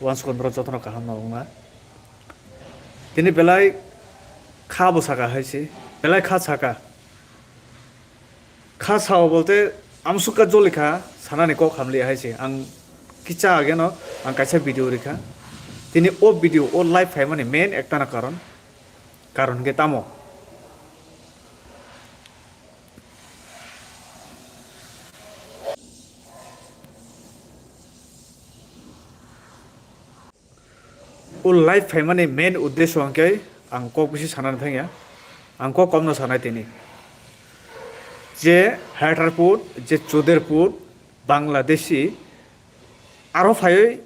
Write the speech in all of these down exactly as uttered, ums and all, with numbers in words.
Wansukha norok jotono kaham no wngna. Tini belai kha bo saka hai se, belai kha saka. Kha sao bolte amsukha jolikha sanani kok hamliya hai se. Ang kicha ageno ang kaisa video rikha. Tini o video o live phaimani main ektana karon, karon hwnkhe tamo? O live phaimani main uddesho hwnkhe ang kok bisi sanani thangya, ang kok komno sanai tini. Je Haidarpur, je Choderpur, Bangladeshi, aro phaiwi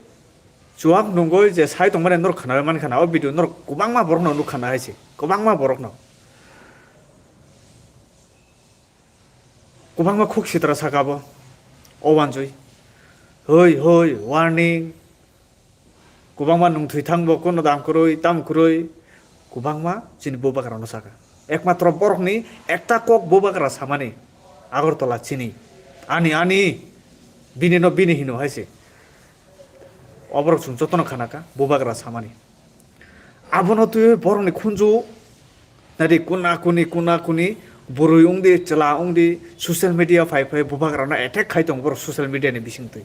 chuak nungwi je sai tongmani norok khnawi mankha na, o video norok kwbangma borokno nukha na hai se, kwbangma borokno. Kwbangma khuk sitra saka bo, o wansui. Hoi, hoi, warning. Kwbangma nungthwi thang bo, kono dam kwrwi, tam kwrwi. Kwbangma chini bubagrano saka. Ekmatro borokni ekta kok bubagra samani, Agartala chini. Ani, ani, bini no bini hino hai se. Oborok chwng jotono khanaka, bubagra samani. Abono twiwi borokni khunju nadi kuna kuni, kuna kuni, bwrwi wngdi, chwla wngdi, social media phai phai bubagrano attack khai tongo borok social media ni bisingtwi.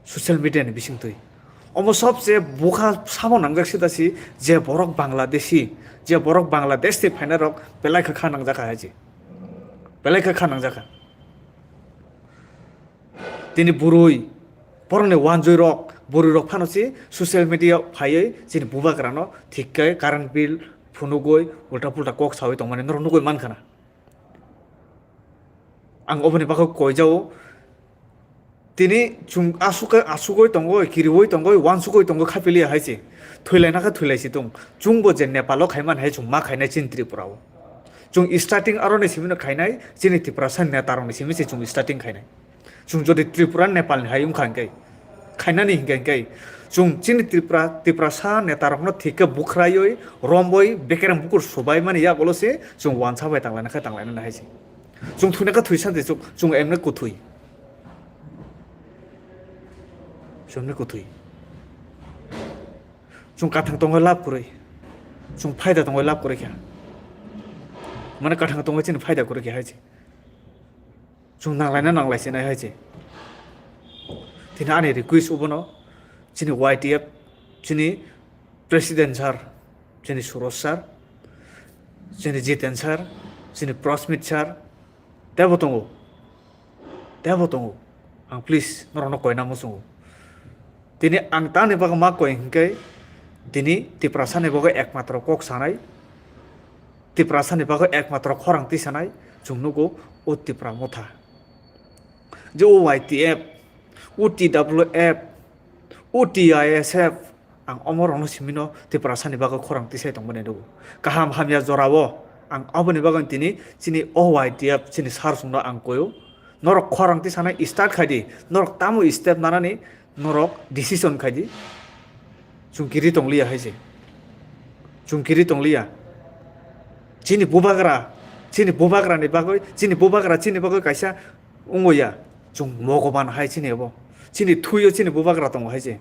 Social media ni bisingtwi. Omo sobse bukha samo nangjak sida si je borok Bangladeshi, je borok Bangladesh ni phainai rok belai kha kha nangjak kha hai se. Belai kha kha nangjak kha. Tini bwrwi, borokni wanjwi rok, bwrwi rok phano se social media phaiwi chini bubagra no thik khe current bill phunugwi ulta pulta kok sawi tongmani norok nugwi mankha na. Ang oboni bagwi koijao, tini chwng aswk khe asugwi tongwi, kiriwi tongwi, wansugwi tongwi khapiliya hai se. Thwilaina khe thwilai si tong. Chwngbo je Nepal o khaimani hai chwng ma khainai chini Tripura o. Chwng starting aroni simi no khainai, chini Tiprasa neta rokni simi se chwng starting khainai. Chwng jodi Tripura Nepal ni hai wngkha hwnkhe, khainani hinkhe hwnkhe, chwng chini Tripura, Tiprasa neta rokno thik khe bukhraiyoi, romboi, bekereng bukur subai mani yagulo se chwng wansa bai tanglaina khe tanglainani hai se. Chwng thwina khe thwisa de chwng, chwng emne kwthwi. Chwng emne kwthwi. Chwng kathang tongwi lab kwrwi. Chwng phaida tongwi lab kwrwi kha. Mane kathang tongwi chini phaida kwrwi kha hai se. Chwng nanglaina nanglai se nai hai se. Tini ani request obono chini Y T F, chini President sir, chini Suresh sir, chini Jiten sir, chini Prasmit sir, tebo tongo. Tebo tongo. Ang please norokno koina muchungo. Tini ang tamni bagwi ma koi hinkhe, tini Tiprasani bagwi ekmatro kok sanai, Tiprasani bagwi ekmatro khorang tisanai chwng nugo o Tipra motha. Je o Y T F, o T W F, o T I S F, ang omorokno simino Tiprasani bagwi khorang tisai tongmani nugo. Kaham hamya jorao ang aboni bagwi tini chini o Y T F chini sir chwngno ang koyo. Norok khorang tisanai start khai di, norok tamo step nanani, norok decision khai di. Chwng kiri tongliya hai se. Chwng kiri tongliya. Chini bubagra, chini bubagra ni bagwi, chini bubagra chini bagwi kaisa wngwi ya. Chwng mogoban hai chini abo. Chini thwi o chini bubagra tongo hai se.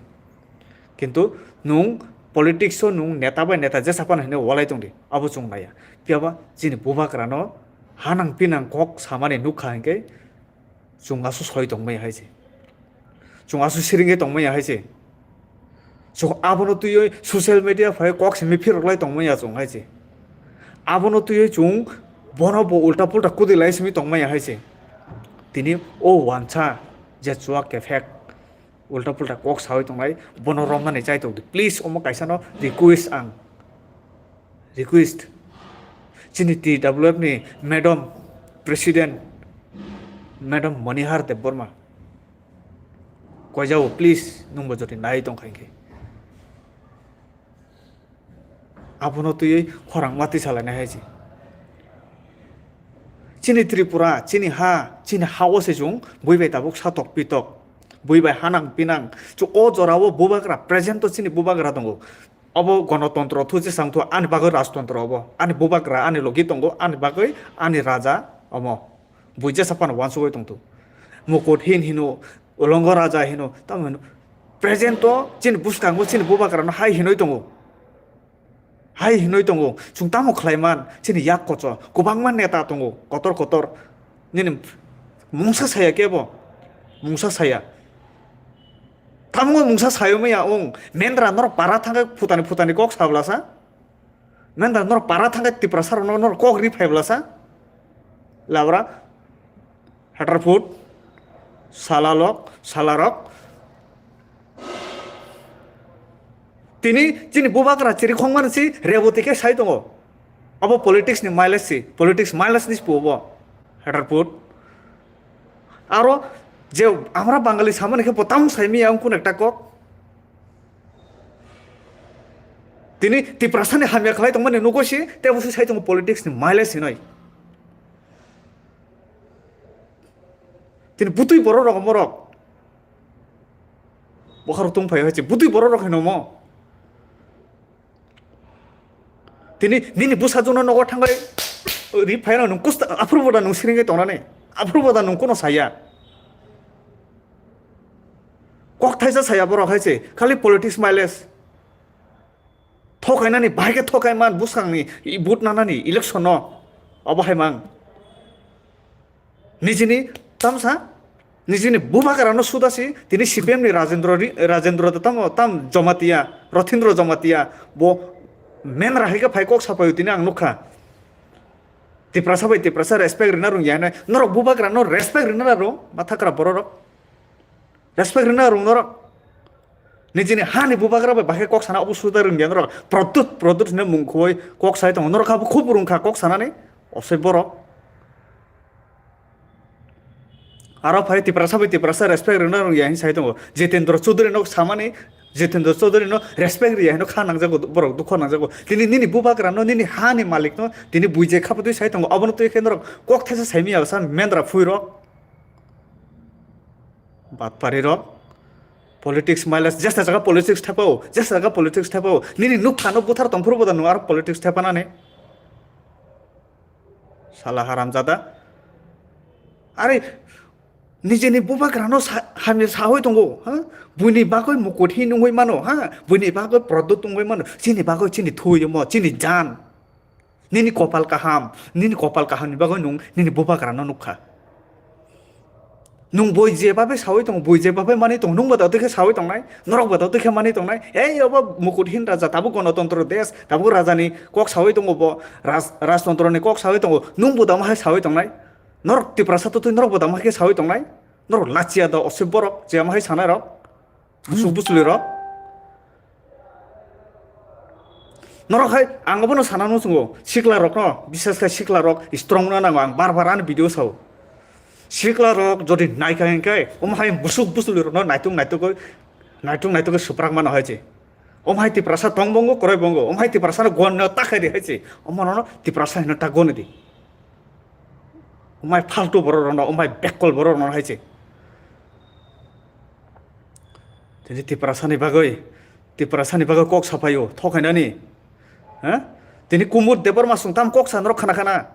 Kintu nwng politics o nwng neta bai neta jesa phano hinwi walai tongdi, abo chwng naiya. Phiyaba chini bubagra no hanang pinang kok samani nukha hinkhe, chwng aswk soi tongmaya hai se. Chwng aswk siringwi tongmaya hai se. Chwng abono twiwi social media phai kok simi phiroklai tongmaya chwng hai se. Abono twiwi chwng bono bo ulta pulta kudilai simi tongmaya hai se. Tini o wansa je chuak kephek ulta pulta kok sawi tongnai, bono romnani chai tongdi. Please, omo kaisa no request ang. Request. Chini T W F ni Madam President, Madam Manihar Debbarma. Koijao, please, nwngbo jodi nai tongkha hinkhe. Abono twiwi khorang ma tisa lainai hai se. Chini Tripura, chini ha, chini ha o se chwng bui bai tabuk satok pitok. Bui bai hanang pinang. Chu o jora o bubagra, present o chini bubagra tongo. Obo gonotontro thu, jesang thu, ani bagwi rajtontro obo. Ani bubagra, ani logi tongo, ani bagwi, ani raja omo. Bui jesa phano wansugwi tongthu. Mukut hin hino, ulongo raja hino, tamo hino. Present o chini bwskango chini bubagrano hai hinwi tongo. Hai hinwi tongo, chwng tamo khlai man, chini yak kocho, kwbangma neta tongo, kotor kotor. Nini mungsa saya kebo, mungsa saya. Tamo mungsa sayo maya ong, mendra norok para thangkhe phutani phutani kok sabla sa? Mendra norok para thangkhe Tiprasa rok norok kok ri phaibla sa? Labra, hatar foot, salalok, salarok. Tini chini bubagra chiri khongmani si Reboti khe sai tongo. Abo politics ni mileage si, politics mileage ni si puo bo. Hatar foot. Aro je amra Bangali samani khe bo tamung sai miya wng kun ekta kok. Tini Tiprasa ni hamya khlai tongmani nugo si, tebo si sai tongo politics ni mileage hinoi. Tini butui borok rok morok. Bokharo tong phai hai se butui borok rok hino mo. Tini nini bwsajwkno nogo thangwi ri phaino nwng kusta aphuru boda nwng siringwi tongnani. Aphuru boda nwng kuno saya. Kok thaisa saya borok hai se khali politics mileage. Thokainani bahai khe thokai man bwskangni i-, vote nanani election no. Obo hai mang. Nijini tamsa, nijini bubagrano sudasi, tini C P M ni Rajendra Ri-, Rajendra da tamo, tam Jamatia, Rothindra Jamatia, bo menra hai khe phai kok sapaio tini ang nukha. Tiprasa bai Tiprasa respect rina rung ya hinai, norok bubagrano respect rina rung, mathakra bororok. Respect rina rung norok. Nijini hani bubagra bai bahai kok sana obo suda rung ya norok. Produt, produt hino mung khoi kok sai tongo. Norok abo khub rung kha kok sanani, osoi borok. Aro phai Tiprasa bai Tiprasa respect rwna rwngya hinwi sai tongo. Jitendra Chaudhary no samani, Jitendra Chaudhary no respect rwya hinwi kha nangjago, borok dukho nangjago. Tini nini bubagra no, nini ha ni malik no, tini buijai kha phatwi sai tongo. Abono twi khe norok kok thaisa sai manya sa mendra phui rok. Batpari rok. Politics mileage, jesa jaga politics thepao, jesa jaga politics thepao. Nini nukha no buthar tongphuru boda nung aro politics thepanani. Sala haramjada. Are, nijini bubagrano sa-, hamya sawi tongo, ha? Buini bagwi mukut hin wngwi mano, ha? Buini bagwi product wngwi mano. Chini bagwi chini thwi omo, chini jan. Nini kopal kaham, nini kopal kahamni bagwi nung nini bubagrano nukha. Nung boi je babe sawi tongo, boi je babe manwi tongo, nungbo da twi khe sawi tongnai, norokbo da twi khe manwi tongnai. Ei obo mukut hin raja, tabuk gonotontro desh, tabuk rajani kok sawi tongo bo, raj-, rajtontroni kok sawi tongo, nungbo da omo hai sawi tongnai. Norok Tiprasa twtwi norokbo da omo hai khe sawi tongnai. Norok lachiya da oswk borok, je omo hai sanai rok. Busuk busulirok. Norok hai ang obono sana nung chungo, sikla rokno, bises khe sikla rok strong wngna nango, ang bar bar ani video sao. Sikla rok jodi naikha hinkhe, omo hai busuk busulirokno naitung naitugwi, naitung naitugwi suprak mano hai se. Omo hai Tiprasa tong bongo, kwrwi bongo, omo hai Tiprasano gonno ta khaidi hai se, omo nono Tiprasa hino ta goni di. Omo hai faltu borok rokno, omo hai bekkol borok rokno hai se. Tini Tiprasani bagwi, Tiprasani bagwi kok saphaio, thokhainani. Ha? Tini Kumud Debbarma sung tam kok sa norok khana khana.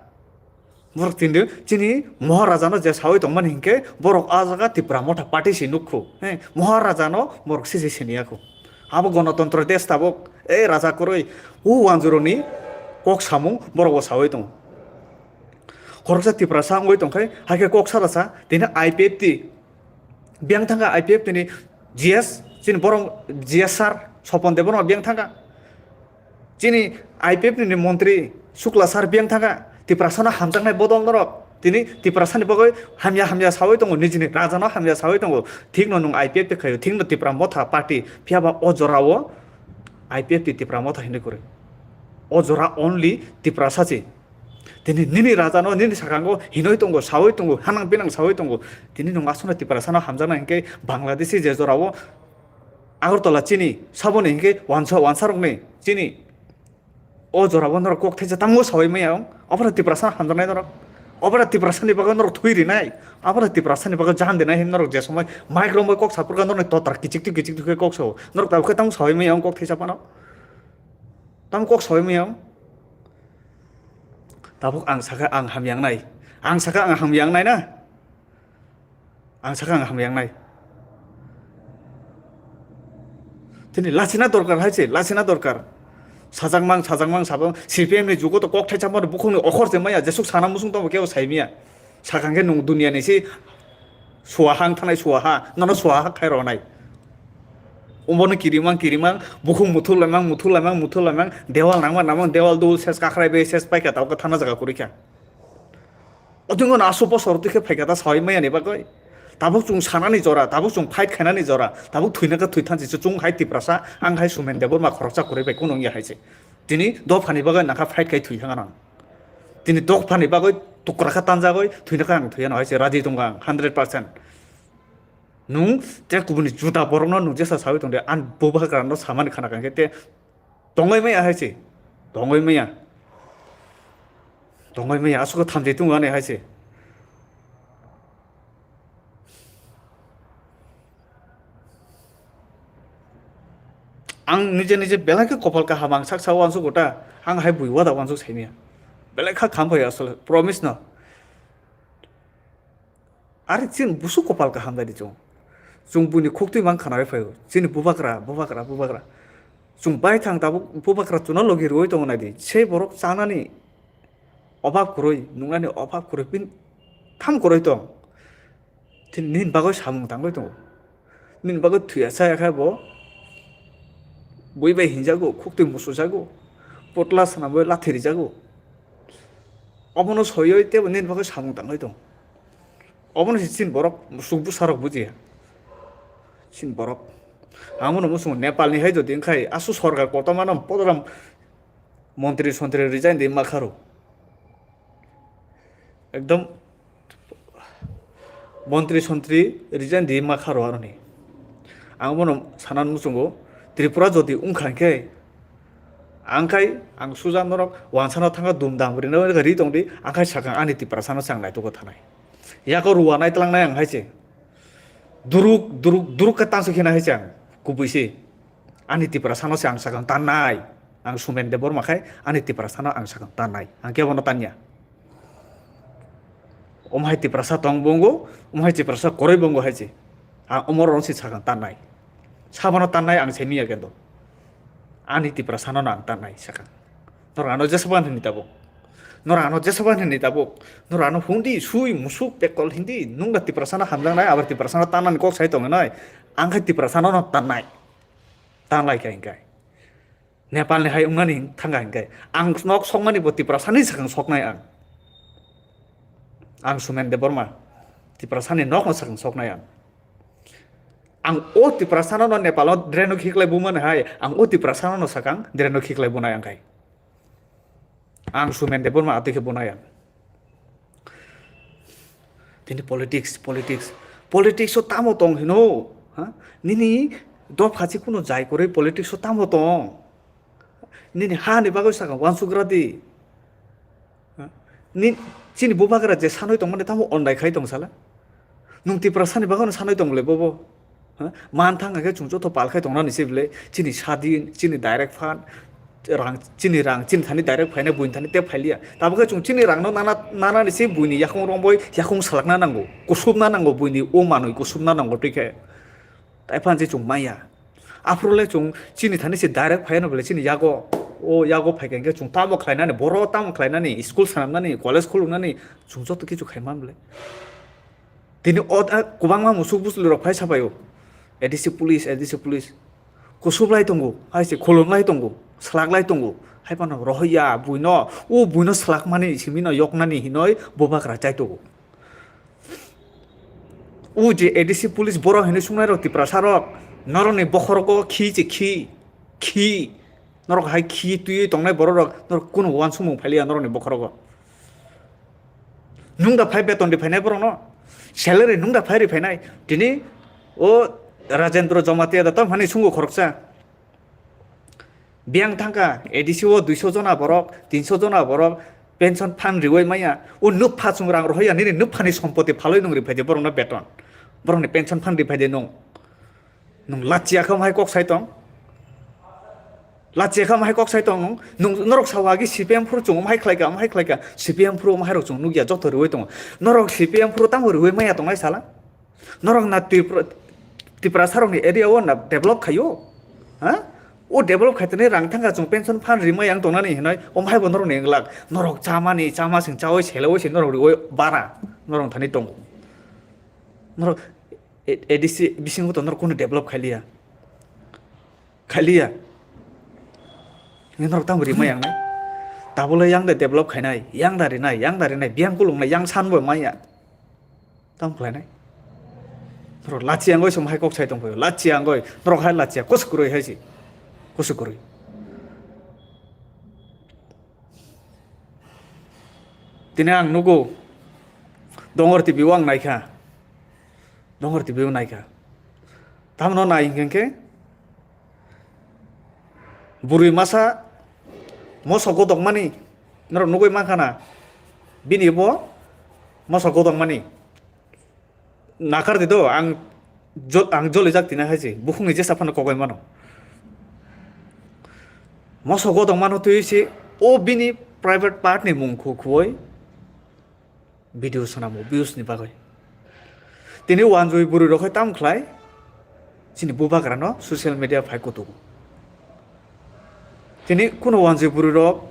Borok tini chini Maharajano je sawi tongmani hinkhe borok a jaga Tipra Motha party se nukhu. He, Maharajano borok siji siniyakhu. Abo gonotontro desh tabuk, e raja kwrwi, u wanjuroni kok samung borok bo sawi tongo. Khoroksa Tiprasa wngwi tongkhai, haikhe kok sarasa, tini I P F T, Biyang thangkha I P F T ni G S, chini borok G S sir Sopon Debbarma biyang thangkha. Chini I P F T ni montri Shukla sir biyang thangkha. Tiprasano hamjaknai bodol norok. Tini Tiprasani bagwi hamya hamya sawi tongo, nijini rajano hamya sawi tongo. Thikno nwng I P F T khaio, thikno Tipra Motha party. Phiyaba o jorao I P F T Tipra Motha hinwi kwrwi. O jora only Tiprasa se. Tini nini rajano nini sakango hinoi tongo, sawi tongo, hanang binang sawi tongo. Tini nwng aswkno Tiprasano hamjaknai hinkhe Bangladeshi je jorao Agartala chini saboni hinkhe wansa, wansarokni chini o jorao norok kok thaisa tamo sawi maya wng. Obono Tiprasano hamjaknai norok. Obono Tiprasani bagwi norok thwi rinai. Obono Tiprasani bagwi jan dinai hin norok je somoi mic romwi kok sapurkha norokni totra kichik tu kichik tu khe kok sao. Norok tabukhe tamo sawi maya wng kok thaisa phano. Tamo kok sawi maya wng. Tabuk ang sakha ang hamya wngnai. Ang sakha ang hamya wngnai na? Ang sakha ang hamya wngnai. Tini lachina dorkar hai se, lachina dorkar. Sajakmang, sajakmang, sajakmang. C P M ni jugo to kok thai chamani bukhung ni okhor se maya, jesuk sana musung tamo kebo sai miya. Sakang khe nung dunia ni se suaha ang thanai suaha, nono suaha khai ronai. Umbono kirimang, kirimang, bukhung muthul lamang, muthul lamang, muthul lamang, dewal nangma, namang, dewal dul ses kakhrai be, ses paika tau ka thana jaga kurikha. Othing no asu bosor twi khe phaikha ta sawi maya ni bagwi. Tabuk chwng sanani jora, tabuk chwng fight khainani jora, tabuk thwina khe thwi thansi se chwng hai Tiprasa, ang hai Sumen Debbarma khoroksa kwrwi bai kunu wngya hai se. Tini dophani bagwi nangkha fight khai thwi thang ang. Tini dophani bagwi tukra kha tanjagwi thwina khe ang thwiya no hai se raji tongo ang hundred percent. Nung te kubuni juda borokno nung jesa sawi tongde, ang bubagra no samani khana kangkhe te tongoi maya hai se. Tongoi maya. Tongoi maya, aswk thamjai tongo ani hai se. Ang nije nije belai khe kopal kaham ang sak sao uansuk uta, ang hai bui wada uansuk saimaya. Belai kha kham phai asole, promise no. Are chini busu kopal kaham dai di chwng. Chwng buini khuktwi mang khana bai phaio. Chini bubagra, bubagra, bubagra. Chwng bai thang tabuk bubagra chwngno logi rwui tongo nai di. Sei borok chanani obhab kwrwi, nungnani obhab kwrwi, pin tham kwrwi tong. Tini nini bagwi samung tangwi tongo. Nini bagwi thwiya chaya khe bo bui bai hinjago, khuktwi musujago, potla swnamwi lathi rijago. Obono soyoi tebo nini bagwi samung tangwi tongo. Obono se chini borok musuk bwsarok bujiya. Chini borok. Ang bono muchungo Nepalni hai jodi wngkhai, aswk sorkar kotorma no podoram montri sontri resign di makharo. Ekdom montri sontri resign di makharo aroni. Ang bono sanan muchungo, Tripura jodi wngkha khe, ang khai ang suja norok wansano thangkha dum dam rina ri tongdi, ang khai sakang ani Tiprasano chang naitugo thanai. Yako ruwa naitlangnai ang hai se. Duruk, duruk, duruk khe tansu khena hai se ang. Kubui se. Ani Tiprasano se ang sakang tannai. Ang Sumen Debbarma khai ani Tiprasano ang sakang tannai. Ang kebono tanya. Omo hai Tiprasa tong bongo, omo hai Tiprasa koroi bongo hai se. Ang omo rong se sakang tannai. Sabano tannai ang se miya kendo. Ani Tiprasano ang tannai sakang. Norok ano jesaban hini tabuk. Norok ano jesaban hini tabuk. Norok ano hundi, sui, musuk, pekol hindi. Nung da Tiprasano hamjaknai, abar Tiprasano tannani kok sai tongnai. Ang khai Tiprasano no tannai. Tanlai kha hingkai. Nepalni hai wngnani thangkha hingkai. Ang nok sokmani bo Tiprasani sakang soknai ang. Ang Sumen Debbarma. Tiprasani nokno sakang soknai ang. Ang o Tiprasano no Nepalo dreno khiklai bumani hai. Ang o Tiprasano no sakang dreno khiklai bunai ang khai. Ang Sumen Debbarma atwi khe bunai ang. Tini politics, politics. Politics o tamo tong hino? Ha? Nini dopha si kuno jai kwrwi politics o tamo tong? Nini ha ni bagwi sakang uansuk gra di. Ha? Ni, chini bubagra je sanwi tongmani tamo ondai khai tong sala? Nung Tiprasani bagwi no sanwi tong le bobo? Ha? Man thang khe chwng joto pal khai tongnani se bwle chini sadin, chini direct fund, rang, chini rang, chini thani direct phainai, buini thani tep phailiya. Tabuk khe chwng chini rangno nana, nanani se buini yakung romboi, yakung salakna nango, kusubna nango, buini o manwi kusubna nango twi khe. Tai phan se chwng maya. Aphuru le chwng chini thani se direct phaiya no bwle chini yago, o yago phai khe chwng tamo khlainani, boro tamo khlainani, school swnamnani, college khuluknani, chwng joto kichu khai man bwle. Tini o, a, kwbangma musuk buslirok phai sabaio. A D C police, A D C police. Kusublai tongo, hai se khulumlai tongo, swlaklai tongo. Hai phano rohorya buino, o buino swlakmani simi no yoknani hinoi bubagra chai tongo. O je A D C police borok hinui sungnairok Tiprasarok, norokni bokhorogo khi se khi, khi. Norok hai khi twiwi tongnai bororok, norok kunu uansukmung phailiya norokni bokhorogo. Nung da phai beton ri phainai borokno, salary nung da phai ri phainai. Tini o Rajendra Jamatia da tam hani sungo khoroksa. Biyang thangkha A D C o duiso jona borok, tinso jona borok pension fund riwi maya. O nupha chwng rang rohorya nini nuphani sompoti phalwi nung ri phaidi borokno beton. Borokni pension fund ri phaidi nung. Nung lachia kha hai kok sai tong. Lachia kha hai kok sai tong nung. Nung norok sao agi C P M phuru chwng hai khlaika, hai khlaika. C P M phuru hai rok chwng nukya joto riwi tongo. Norok C P M phuru tamo riwi maya tongnai sala? Norok na Tripura, Tiprasarokni area o na develop khaio? Ha? O develop khai tini rang thangkha chwng pension fund rimai ang tongnani hinoi, omo hai bo norok ni glak. Norok chamani, chama sing chawi selewi se norok riwi bara. Norok thani tongo. Norok A D C bisingo to norok kunu develop khailiya. Khailiya. Ni norok tamo rimai ang nai. Tabole yang da develop khainai, yang da rinai, yang da rinai, biyang kulung nai, yang san bo maya. Tamo khlainai. Norok lachi angoi som hai kok sai tong phaio. Lachi angoi. Norok hai lachi kosok kwrwi hai si. Kosok kwrwi. Tini ang nugo. Dongor T V o ang naikha. Dongor T V o naikha. Tamno nai hinkhe, bwrwi masa moso godokmani, norok nugwi mankha na, bini bo moso godokmani. Nakar di do, ang jo-, ang jolijak tina hai se, bukhukni jesa phano kogai mano. Moso godokmano twi se, o bini private part ni mung khu-, khuwi, video swnamo views ni bagwi. Tini wanjui bwrwi rok hai tam khlai, chini bubagra no social media phai kutugo. Tini kuno wanjui bwrwi rok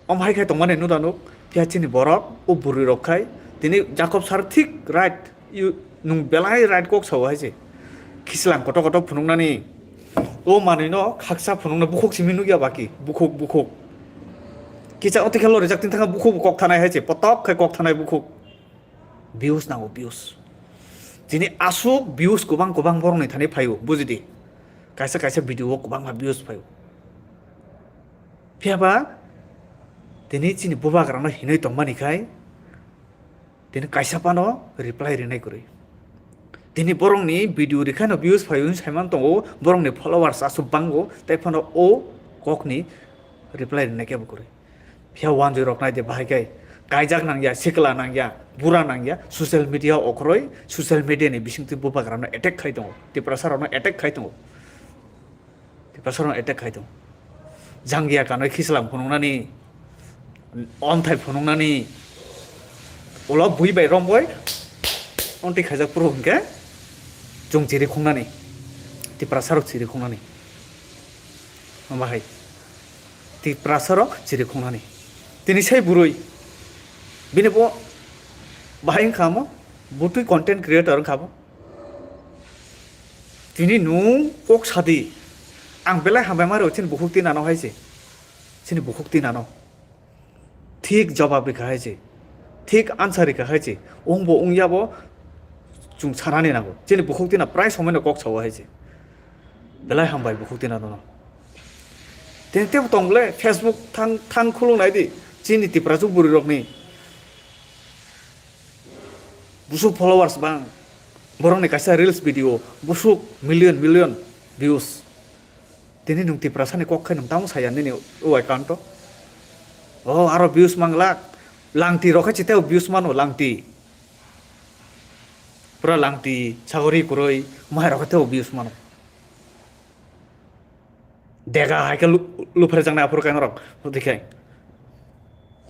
om hai khai tongmani nuda nuk, phiya chini borok o bwrwi rok khai tini Jacob sir thik right, you, nung belai right kok sao hai se. Khislang kotor kotor phunuknani. O manwi no khaksa phunukno bukhuk simi nukya baki. Bukhuk, bukhuk. Kicha oti khe lorijak tin thangkha bukhuk bo kok thanai hai se. Potok khe kok thanai bukhuk. Views nango, views. Tini aswk views kwbang kwbang borokni thani phaio, bujidi. Kaisa kaisa video o kwbangma views phaio. Phiya ba tini chini bubagrano hinwi tongmani khai, tini kaisa phano reply rinai kwrwi. Tini borokni video rikhaino views phaio wngwi saiman tongo, borokni followers aswk bango, tei phano o kokni reply rinai kebo kwrwi. Phiya wanjwi rok nai de bahai khe kaijak nangya, sikla nangya, bura nangya, social media okhoroi, social media ni bisingtwi bubagrano attack khai tongo, Tiprasa rokno attack khai tongo. Tiprasa rokno attack khai tongo. Jangya kanwi khichwlang phunuknani, omthai phunuknani, ulo bui bai romboi, ontwi khaijak phuru hinkhe chwng chiri khungnani, Tiprasa rok chiri khungnani. Bahai. Tiprasa rok chiri khungnani. Tini sai bwrwi. Bini bo bahai wngkha mo, butwi content creator wngkha bo. Tini nung kok sadi. Ang belai hambai ma rw chini bukhuk twi nano hai se. Chini bukhuk twi nano. Thik jawab rikha hai se. Thik answer rikha hai se. Wng bo wng ya bo chwng sanani nango. Chini bukhuk twi na prai somoi no kok sao hai se. Belai hambai bukhuk twi na nono. Tei tebo tong le Facebook thang, thang khulung nai di. Chini Tiprasa bwrwi rokni. Busuk followers bang. Borokni kaisa reels video busuk million million views. Tini nwng Tiprasani kok khe nwng tamo saya nini o account o? O aro views manglak. Langti rok khe chiteo views mano langti. Pura langti, sagori kwrwi, mahai rok khe teo views mano. Dega hai khe lu-, luphraijaknai aphuru khe norok, bwtwi khe.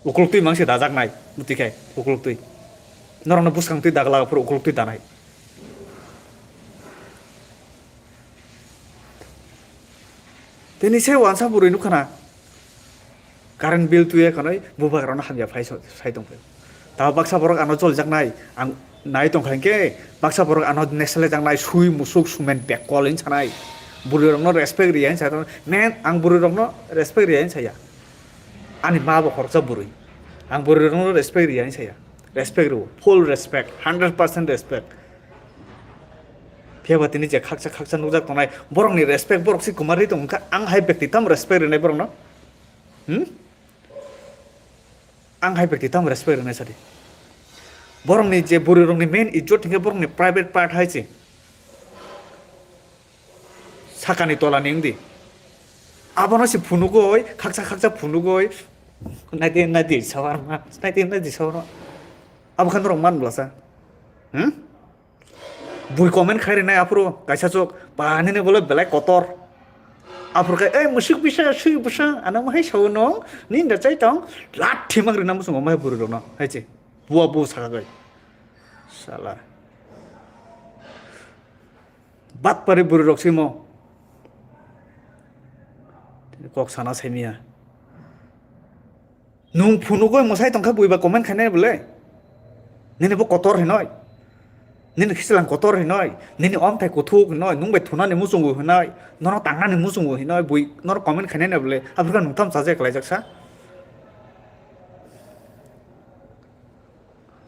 Ukluk twi mangse dajaknai, bwtwi khe, ukluk twi. Norokno bwskang twi dagla aphuru ukluk twi danai. Tini se wansa bwrwi nukha na. Current bill twiya kanwi bubagrano hamya phai so-, sai tongphai. Tamo baksa borok ano cholijaknai, ang nai tongkha hinkhe baksa borok ano nesalaijaknai, sui musuk sumen bekol hinwi sanai. Bwrwirokno respect riya hinwi saya tongkha. Men, ang bwrwirokno respect riya hinwi saya. Ani ma bo khoroksa bwrwi. Ang bwrwirokno respect riya hinwi saya. Respect rw, full respect, hundred percent respect. Phiya ba tini je khaksa khaksa nukjak tongnai, borokni respect borok se kwma rwi tong kha, ang hai bekti tamo respect rwnai borokno? Hmm? Ang hai bekti tamo respect rwnai sadi. Borokni je bwrwi rokni main ijjot hinkhe borokni private part hai se. Sakani tola ni wngdi. Abono se phunugoi, khaksa khaksa phunugoi. Naidi, naidi, sawarma. Naidi, naidi, sawarma. Abo khe norok man blasa. Hmm? Bui comment khai rinai aphuru kaisa chuk, ba nini bole belai kotor. Aphuru khe, "Ei, musuk bisa, sui busa, ano mahai sao no, nini da chai tong, lat thimang rina musung omai buru rokno," hai se. Bua bu saka gai. Sala. Bat pari buru rok simo. Kok sana saimaya. Nwng phunugwi mwsai tongkha buiba comment khainai bwle. Nini bo kotor hinoi. Nini khichlang kotor hinoi. Nini omthai kuthuk hinoi. Nwng bai thunani muchungo hinoi. Nono tangnani muchungo hinoi. Bui nono comment khainai bwle. Aphurkha nwng tam chaje kwlaijak sa.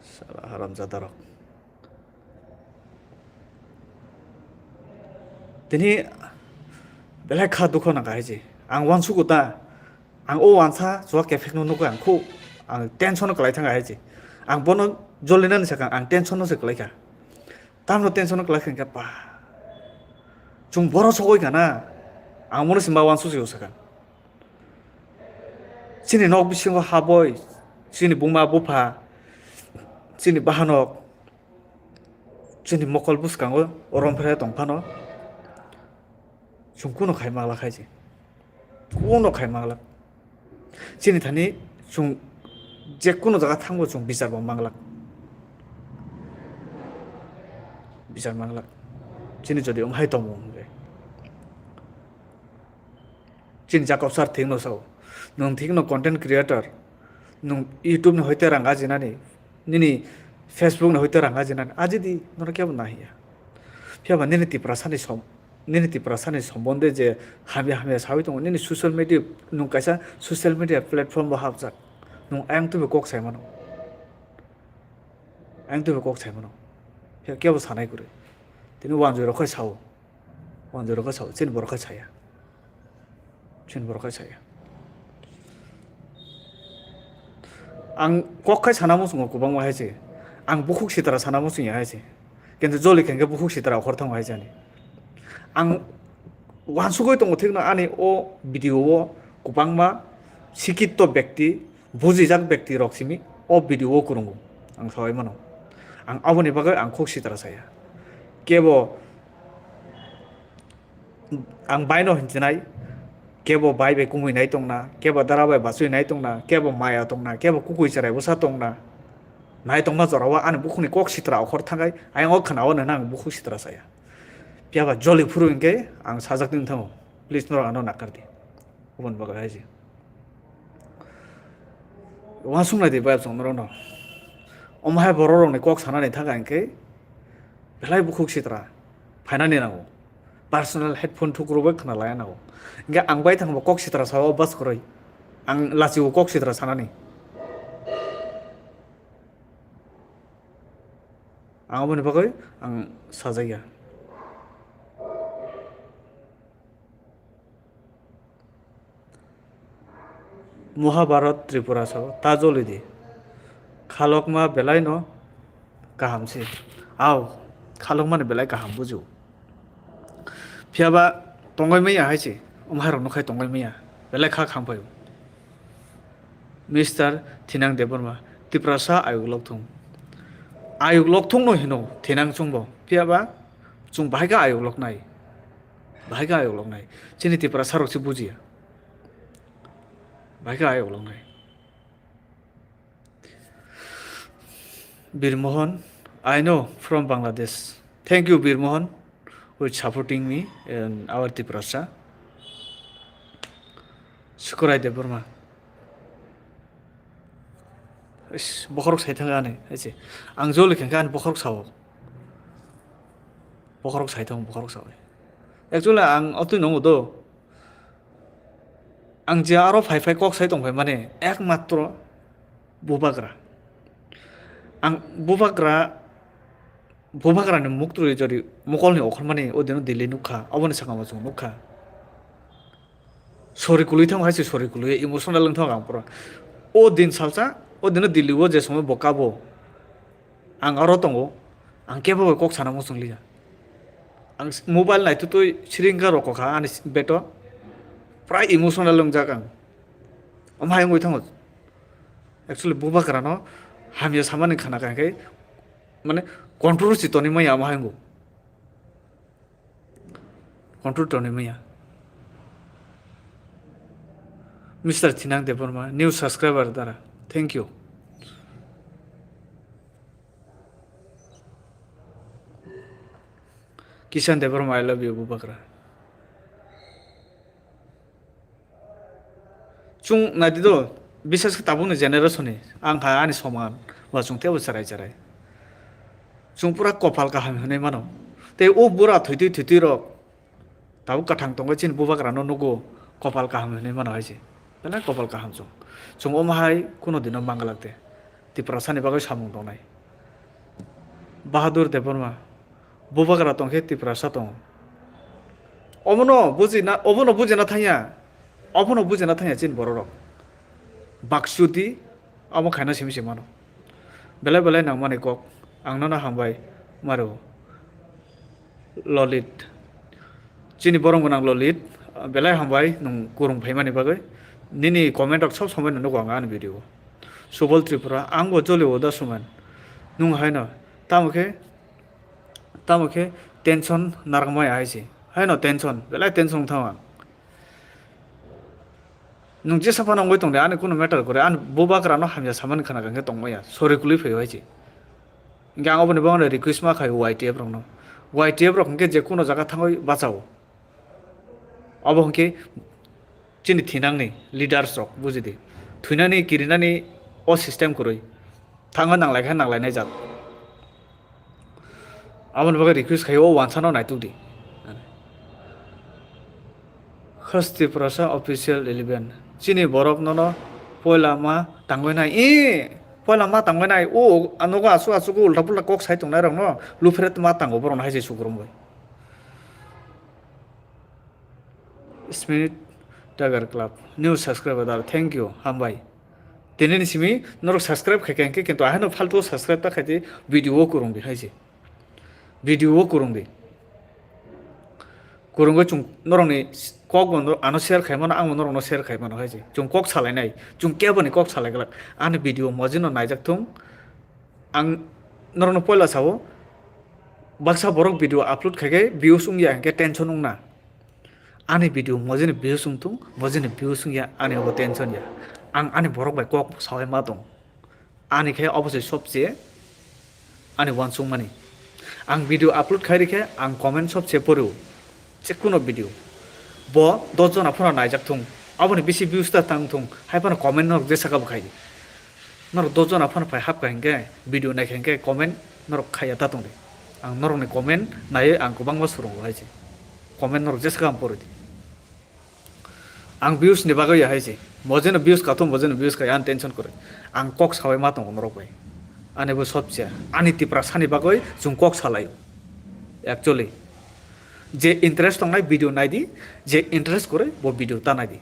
Sala haramjada rok. Tini belai kha dukho nang hai se. Ang uansugo ta. Ang o uansa chuak kephek no nukha ang khu. Ang tension kwlai thang hai se. Ang bono jolinani sakha ang tension no se kwlai kha. Tamno tension no kwlai kha pa. Chung boro sogoi kana. Ang mono simba uansu se sakha. Chini nok bisingo haboi, chini buma bupha, chini bahanok, chini mokol bwskango rom phre tong phano, chwng kuno khai manglak hai se. Kuno khai manglak. Chini thani chwng je kuno jaga thangbo chwng bichar bo manglak. Bichar manglak. Chini jodi wng hai tongo hwnkhe. Chini Jacob sir thikno sao. Nwng thikno content creator. Nwng YouTube ni hoite rang ajinani. Nini Facebook ni hoite rang ajinani. Ajidi nono kebo nahiya. Phiya ba nini Tiprasa ni som-, nini Tiprasa ni sombonde je hamya hamya sawi tongo. Nini social media, nwng kaisa social media platform bo hapjak. Nwng ayang twibo kok sai mano. Ayang twibo kok sai mano. Phiya kebo sanai kwrwi. Tini wanjwi rok khai sao. Wanjwi rok khe sao, chini borok khe saya. Chini borok khe saya. Ang kok khai sana muchungo kwbangma hai se. Ang bukhuk sitra sana muchung ya hai se. Kintu joli khe bukhuk sitra okhor thango hai se ani. Ang wansugwi tongo thikno ani o video o kwbangma sikito bekti, bujijak bekti rok simi o video o kwrwngo. Ang sawi mano. Ang aboni bagwi ang khuk sitra saya. Kebo ang baino hinchinai, kebo bai bai kumui nai tongna, kebo dara bai bachwi nai tongna, kebo maya tongna, kebo kukui cherai bwsa tongna. Nai tongma jorao ani bukhukni kok sitra okhor thangai, ayang o khna o nang bukhuk sitra saya. Phiya ba joli phuru hinkhe ang sajak tong thango. Please norok ano nakar di. Oboni bagwi hai se. Uansuk nai di bayap chwng norokno. Omo hai borok rokni kok sanani thangkha hinkhe belai bukhuk sitra phainani nango. Personal headphone thukrubwi khna laya nango. Hinkhe ang bai thangbo kok sitra sao bas kwrwi. Ang lachio kok sitra sanani. Ang oboni bagwi ang sajakya. Mahabharat Tripura sao, ta joli di. Khalokma belai no kaham se. Ao, khalokma ni belai kaham bujo. Phiya ba tongoi maya hai se, omo hai rok no khai tongoi maya. Belai kha kham phaio. Mister Thinang Debbarma, Tiprasa ayuk lokthung. Ayuk lokthung no hino, thinang chwngbo. Phiya ba, chwng bahai khe ayuk loknai. Bahai khe ayuk loknai. Chini Tiprasa rok se bujiya. Bahai khe ayuk loknai. Bir Mohan, I know from Bangladesh. Thank you, Bir Mohan, with supporting me in our Tiprasa. Sukurai Debbarma. Is, bokhorok sai thang ani, hai se. Ang joli khe ani bokhorok sao. Bokhorok sai thang, bokhorok sao. Actually, ang otwi nongo do. Ang je aro phai phai kok sai tong phai mani, ekmatro bubagra. Ang bubagra, bubagrani muktwi jodi mokolni okhormani o dino Delhi nukha, oboni sakamo chwng nukha. Sori kwlwi thang hai se, sori kwlwi emotional wng thang ang pura. O din salsa, o dino Delhi o je somoy bo kabo. Ang aro tongo, ang kebo bai kok sana muchung liya. Ang s-, mobile naitutwi siringka rokokha ani s-, beto. Prai emotional wngjak ang. Omo hai wngwi thango. Actually, bubagrano hamya samani khana kha khe, mane, control si tonwi maya omo hai wngo. Control tonwi maya. Mister Thinang Debbarma, new subscriber dara. Thank you. Kishan Debbarma, I love you, bubagra. Chwng naidi do, bises khe tabukni generation ni, ang hai ani soman, ba chwng teibo cherai cherai. Chwng pura kopal kaham hinwi mano. Tei o bura thwitwi thwitwi rok tabuk kwthang tongwi chini bubagra no nugo, kopal kaham hinwi mano hai se. Belai kopal kaham chwng. Chwng omo hai kuno dino manglak de. Tiprasa ni bagwi samung tongnai. Bahadur Debbarma, bubagra tongkhe Tiprasa tongo. Obono bujina, obono bujina thangya, obono bujina thangya chini bororok. Baksuti, omo khaina simi se mano. Belai belai nangmani kok, ang nono hambai maro. Lolit. Chini borom gwnang Lolit, belai hambai nwng kurung phaimani bagwi. Nini comment rok sob somoi no nugo ang ani video o. Subol Tripura, ang bo jolio da suman. Nwng haino, tamo khe, tamo khe tension narwkmaya hai se. Haino tension, belai tension wngthang ang. Nwng jesa phano wngwi tongdi, ani kuno matter kwrwi, ani bubagra no hamya samani khna khe tongmaya, sorry kwlwi phaio hai se. Hinkhe ang oboni bagwi request ma khaio Y T F rokno. Y T F rok hinkhe je kuno jaga thangwi bachao. Obo hinkhe chini thinangni leaders rok bujidi. Thwinani kirinani o system kwrwi. Thangwi nanglai khe nanglainai jat. Aboni bagwi request khaio o wansano naitukdi. Khas Tiprasa Official eleven. Chini borok nono poila ma tangwi nai. E, poila ma tangwi nai. O, nogo asu asu go ulta pulta kok sai tongnai rokno luphere ma tango borokno hai se sugrum bai. Smith Tiger Club. New subscriber dar. Thank you. Hambai. Tini ni simi norok subscribe khai khe kintu ahino faltu subscribe ta khai di video o kurung di hai se. Video o kurung di. Kurungwi chwng norokni kok bo ano share khai mano, ang bo norokno share khai mano hai se. Chwng kok salainai, chwng keboni kok salai glak. Ani video mojino naijak thung. Ang norokno poila sao, baksa borok video upload khai khe views wngya hinkhe tension wngna. Ani video mojini views wngthung, mojini views wngya, ani obo tension ya. Ang ani borok bai kok saui ma tong. Ani khe obo se sobse ani uansukmani. Ang video upload khai rikhe ang comment sobse porio. Jekuno video. Bo dos jona phano naijak thung. Aboni bisi views ta tang thung. Hai phano comment norok jesa kha bo khai di. Norok dos jona phano phai hapkha hinkhe video naikha hinkhe comment norok khaiya ta tongdi. Ang norokni comment naiwi ang kwbangma swrwngo hai se. Comment norok jesa kha ang poridi. Ang views ni bagwi ya hai se. Mojeno views kathum, mojeno views kaya, ang tension kwrwi. Ang kok saui ma tongo norok bai. Ani bo sob chair. Ani Tiprasa ni bagwi chwng kok salaio. Actually. Je interest tongnai video naidi, je interest kwrwi bo video ta naidi.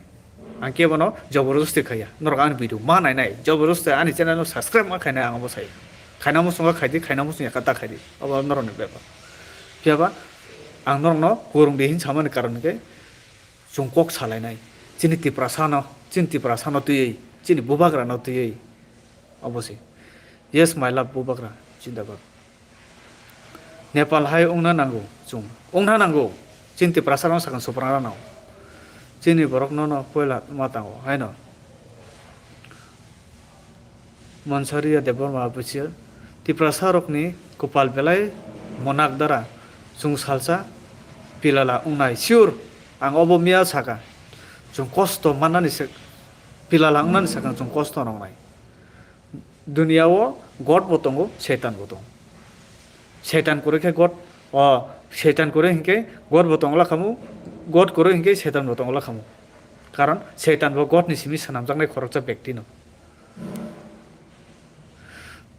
Ang kebono joborojosti khaiya. Norok ani video ma nainai, joborojosti ani channel no subscribe ma khainai ang obo sai. Khaina muchungo khaidi, khaina muchung ya kata khaidi. Obo norokni bepar. Phiyaba ang norokno kwrwng di hin samani karon hwnkhe chwng kok salainai. Chini Tiprasano, chini Tiprasano twiwi, chini bubagrano twiwi. Obo se. Yes, my love, bubagra, jindabad. Nepal hai wngna nango chwng. Wngna nango. Chini Tiprasarokno sakang suprang rano. Chini borokno no poila ma tango, haino. Mansaria Debbarma official. Tiprasarokni kwpal belai monak dara. Chwng salsa pilala wngnai. Sure, ang obo miya saka. Chwng kosto mannani se, pilala wngnani sakang chwng kosto nongnai. Duniya o God bo tongo, Setan bo tongo. Setan kwrwi khe God, o, Setan kwrwi hinkhe God bo tongla khamu, God kwrwi hinkhe Setan bo tongla khamu. Karon Setan bo God ni simi swnamjaknai khoroksa bekti no.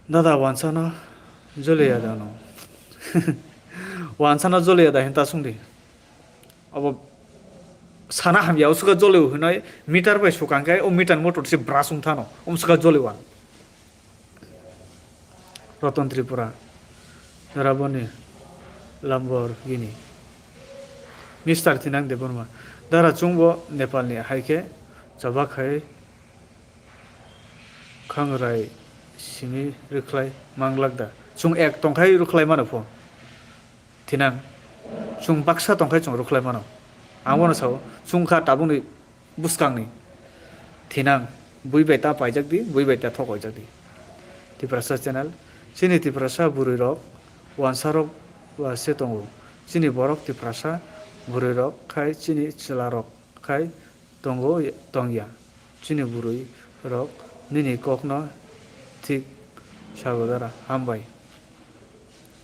Dada wansano joliya dano. Wansano joliya da hinta sungdi. Abo sana hamya, o suka jolio hinoi meter bai sukang khe, o meter motor se brush wng thano, um suka jolio ang. Roton Tripura, Raboni, Lamborghini. Mister Thinang Debbarma, dara chwngbo Nepalni hai khe chobak hai khangrai simi rwkhlai manglak da? Chwng ek tongkhai rwkhlai mano pho. Thinang, chwng baksa tongkhai chwng rwkhlai mano. Ang bono sao, chwng kha tabukni bwskangni. Thinang, bui bai ta paijak di, bui bai ta thok oijak di. Tiprasa channel, chini Tiprasa bwrwi rok, wansa rok ba se tongo. Chini borok Tiprasa bwrwi rok khai chini chwla rok khai tongo, tongya. Chini bwrwi rok nini kokno thik sago dara. Hambai.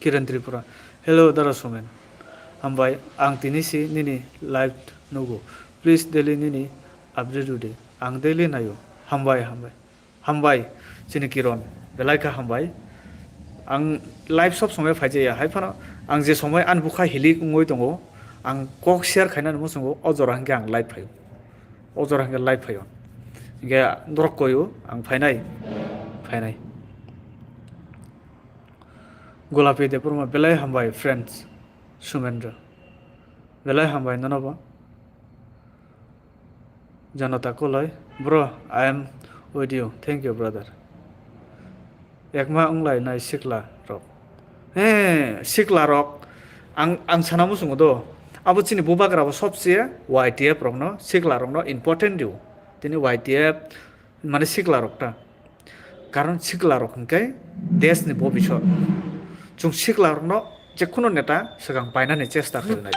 Kiran Tripura. Hello, Dara Sumen. Hambai, ang tini si nini live nugo. Please daily nini update rwdi. Ang daily naio. Hambai, hambai. Hambai, chini Kiran. Belai kha hambai. Ang live sob somoi phaijaya. Hai phano ang je somoi ani bwkha hilik wngwi tongo, ang kok share khainani muchungo o jora hwnkhe ang live phaio. O jora hwnkhe live phaio. Hwnkhe norok koio, ang phainai. Phainai. Golapi Debbarma, belai hambai, friends. Sumendra. Belai hambai nono bo. Janata Koloi. Bro, I am with you. Thank you, brother. Ekma wnglai nai sikla rok. He, sikla rok. Ang, ang sana muchungo do. Abo chini bubagra bo sobse Y T F rokno, sikla rokno important dio. Tini Y T F mane sikla rok ta. Karon sikla rok hwnkhe desh ni bobisot. Chwng sikla rokno jekhuno neta swkang painani chesta khainai.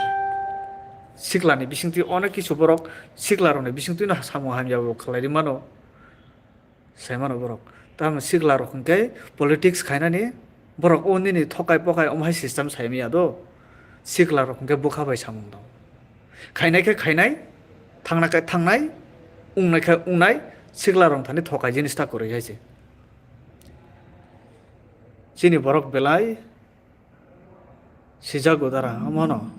Sikla ni bisingtwi onek kisu borok sikla rokni bisingtwino samung hamya bo khlai ri mano. Sai mano borok. Tamo sikla rok hwnkhe politics khainani borok o nini thokai pokai omo hai system sai manya do. Sikla rok hwnkhe bwkha bai samung tong. Khainai khe khainai, thangnai khe thangnai, wngnai khe wngnai, sikla rok thani thokai jinis ta kwrwi hai se. Chini borok belai sijago dara, omono.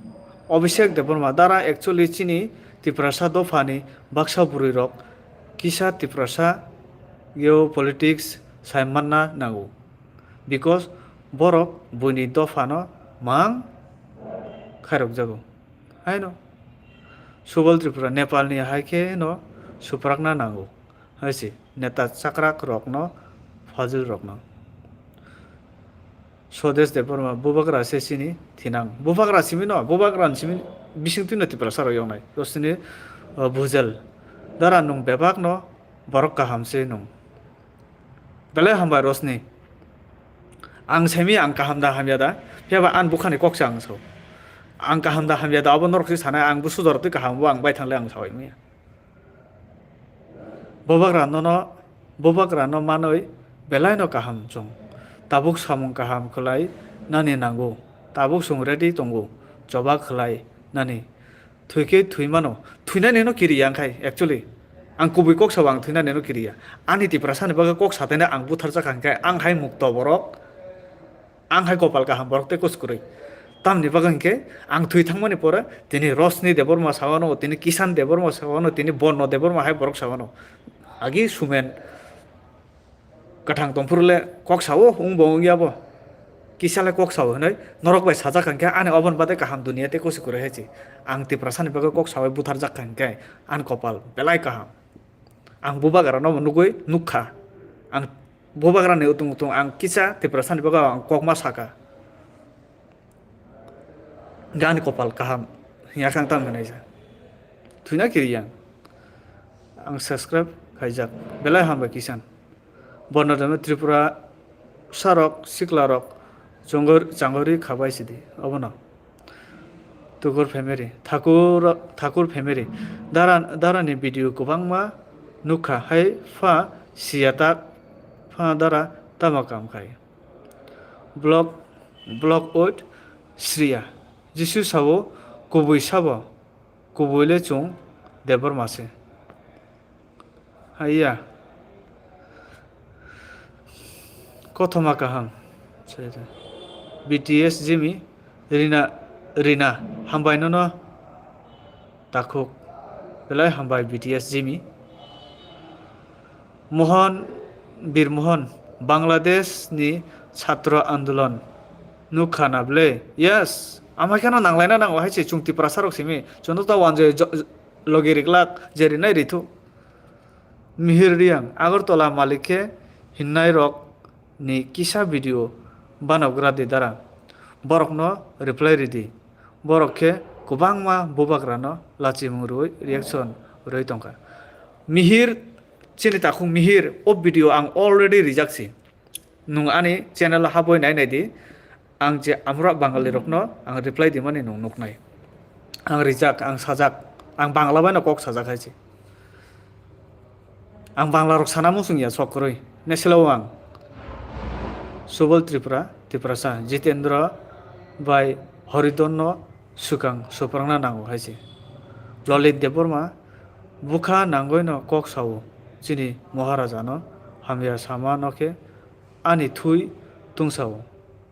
Abhishek Debbarma, dara actually chini Tiprasa dophani baksa bwrwi rok kisa Tiprasa yo politics sai manna nango. Because borok buini dophano mang khairokjago. Haino Subal Tripura Nepalni hai khe no suprakna nango. Hai se neta chakrak rokno, fajil rokno. Swadesh Debbarma, bubagra se chini thinang. Bubagra simi no, bubagra simi bisingtwi no Tiprasa rok yoknai. Rosini, uh, bujel. Dara nwng bebak no borok kaham se nwng. Belai hambai Rosni. Ang saimi ang kaham da hamya da. Phiya ba ani bukhani kok se ang sao. Ang kaham da hamya da abo norok se sanai ang busu jora twi kaham bo ang bai thangle ang sawi maya. Bubagra nono, bubagra no manwi belai no kaham chwng. Tabuk samung kaham khlai nani nango. Tabuk chwng ready tongo. Choba khlai nani. Thwi khe thwi mano. Thwinani no kiriya ang khai, actually. Ang kubui kok sao ang thwinani no kiriya. Ani Tiprasa ni bagwi kok sataina ang butharjak kha hwnkhe ang hai mukto borok, ang hai kopal kaham borok tei kos kwrwi. Tamni bagwi hwnkhe ang thwi thangmani pore tini Rosni Debbarma sawano, tini Kishan Debbarma sawano, tini Borno Debbarma hai borok sawano. Agi Sumen. Kwthang tongphuru le kok sao, wngbo wngya bo. Kisa le kok sao hwnwi norok bai sajak hwnkhe ani oboni bade kaham duniya tei kusu kwrwi hai se. Ang Tiprasani bagwi kok saui butharjak kha hwnkhe ani kopal belai kaham. Ang bubagra no nugwi nukha. Ang bubagra ni utung utung ang kisa Tiprasani bagwi ang kok ma saka. Gani kopal kaham. Hiya khang tam hinai sa. Thwina kiriya. Ang subscribe khaijak. Belai hambai kisan. Bono dame Tripura sarok, siklarok, chongor, changori khabai sidi. Obono. Tukur family. Thakur, Thakur family. Dara, dara ni video kwbangma nukha. Hai pha siya tak pha dara tama kam khai. Block, block out Shriya. Jisu sabo, kubui sabo, kubui le chwng Debbarma se. Haiya. Kothoma kaham. B T S Jimmy, Rina, Rina, hambai nono takhuk. Belai hambai B T S Jimmy. Mohon, Bir Mohon, Bangladesh ni Chhatro Andolon nukha na ble? Yes, amai kheno nanglaina nango hai se, chwng Tiprasa rok simi, chwngno ta wanjoi jo-, logi riklak, je rinai rithu. Mihir Riang, Agartala malik khe hinnai rok ni kisa video banagra di dara. Borok no reply ridi. Borok khe kwbangma bubagra no lachimung rwi reaction rwi tongkha. Mihir Chini takhuk Mihir, o video ang already rijak si. Nwng ani channel o habwi nai nai di. Ang je Amra Bangali rokno ang reply di mani nwng nuknai. Ang rijak, ang sajak, ang Bangla bai no kok sajak hai se. Ang Bangla rok sana muchung ya sok kwrwi. Neselo ang Subal Tripura, Tiprasa, Jitendra bai Horidon no swkang suprangna nango hai se. Lolit Debbarma bwkha nangoi no kok sao, chini Maharaja no hamya sama no khe ani thui tungsao.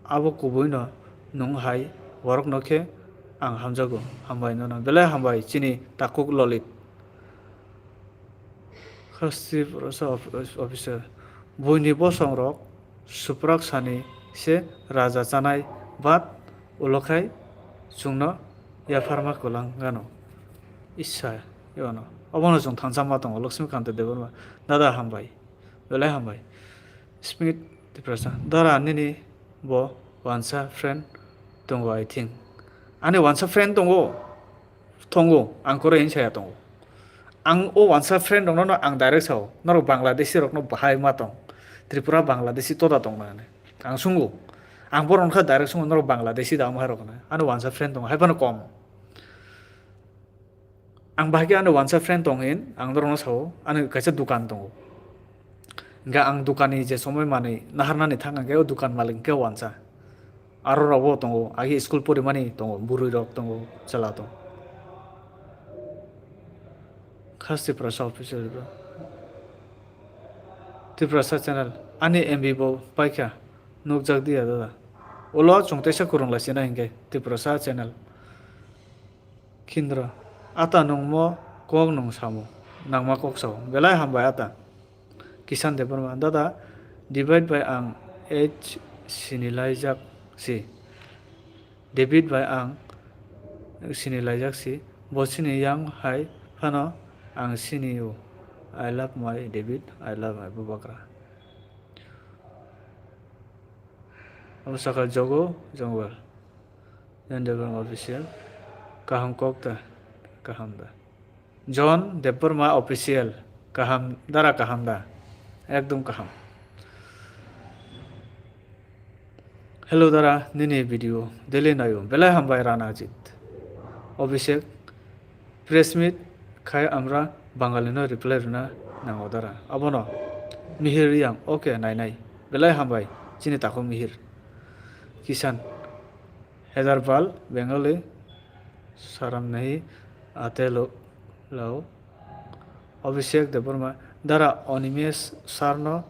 Abo kubui no nwng hai borok no khe ang hamjago. Hambai nono, belai hambai chini takhuk Lolit. Khasti Purasa of-, officer. Buini bosongrok suprak sani se raja chanai bat ulo khai chwngno yapharma kwlang gano. Issa, yono. Obono chwng thansa ma tongo, Lakshmikanta Debbarma. Dada hambai. Belai hambai. Smith Tiprasa. Dara nini bo wansa friend tongo, I think. Ani wansa friend tongo. Tongo, ang koro hini saya tongo. Ang o wansa friend rokno no ang direct sao, norok Bangladeshi rokno bahai ma tong, Tripura Bangladeshi toda tong nani. Ang sungo, ang borok kha direct sungo, norok Bangladeshi da wng hai rok na. Ano wansa friend tongo, hai phano kom. Ang bahai khe ano wansa friend tong hin, ang norokno sao, ano kaisa dukan tongo. Hingke ang dukanni je somoi manwi naharnani thang hingke o dukan malik hingke wansa. Aro rok bo tongo, agi school porimani tongo, bwrwi rok tongo, chwla tongo. Khas Tiprasa official bo. Tiprasa channel, ani M B bo paikha, nukjak diya dada. Ulo chwng teisa kwrwng lai sina hingke Tiprasa channel. Khindra, ata nwng mo kok nwng samo, nangma kok sao. Belai hambai ata. Kisan Debbarma, dada, divide by ang age sinilaijak si. David bai ang sinilaijak si. Bo sini yang hai phano ang sini o. I love my David, I love my Bubagra. Abo sakha jogo jongwal. John Debbarma official. Kaham kok da. Kaham da. John Debbarma official. Kaham, dara kaham da. Ekdom kaham. Hello dara, nini video daily nayo. Belai hambai Rana Ajit. Abhishek, press meet khai amra Bangali no reply rwna nango dara. Abono Mihir Riyang, okay, nai nai. Belai hambai, chini takhuk Mihir. Kisan, Hedarbal, Bengali, Saram Nahi, Ate Lo, Lao. Abhishek Debbarma, dara Animesh sir no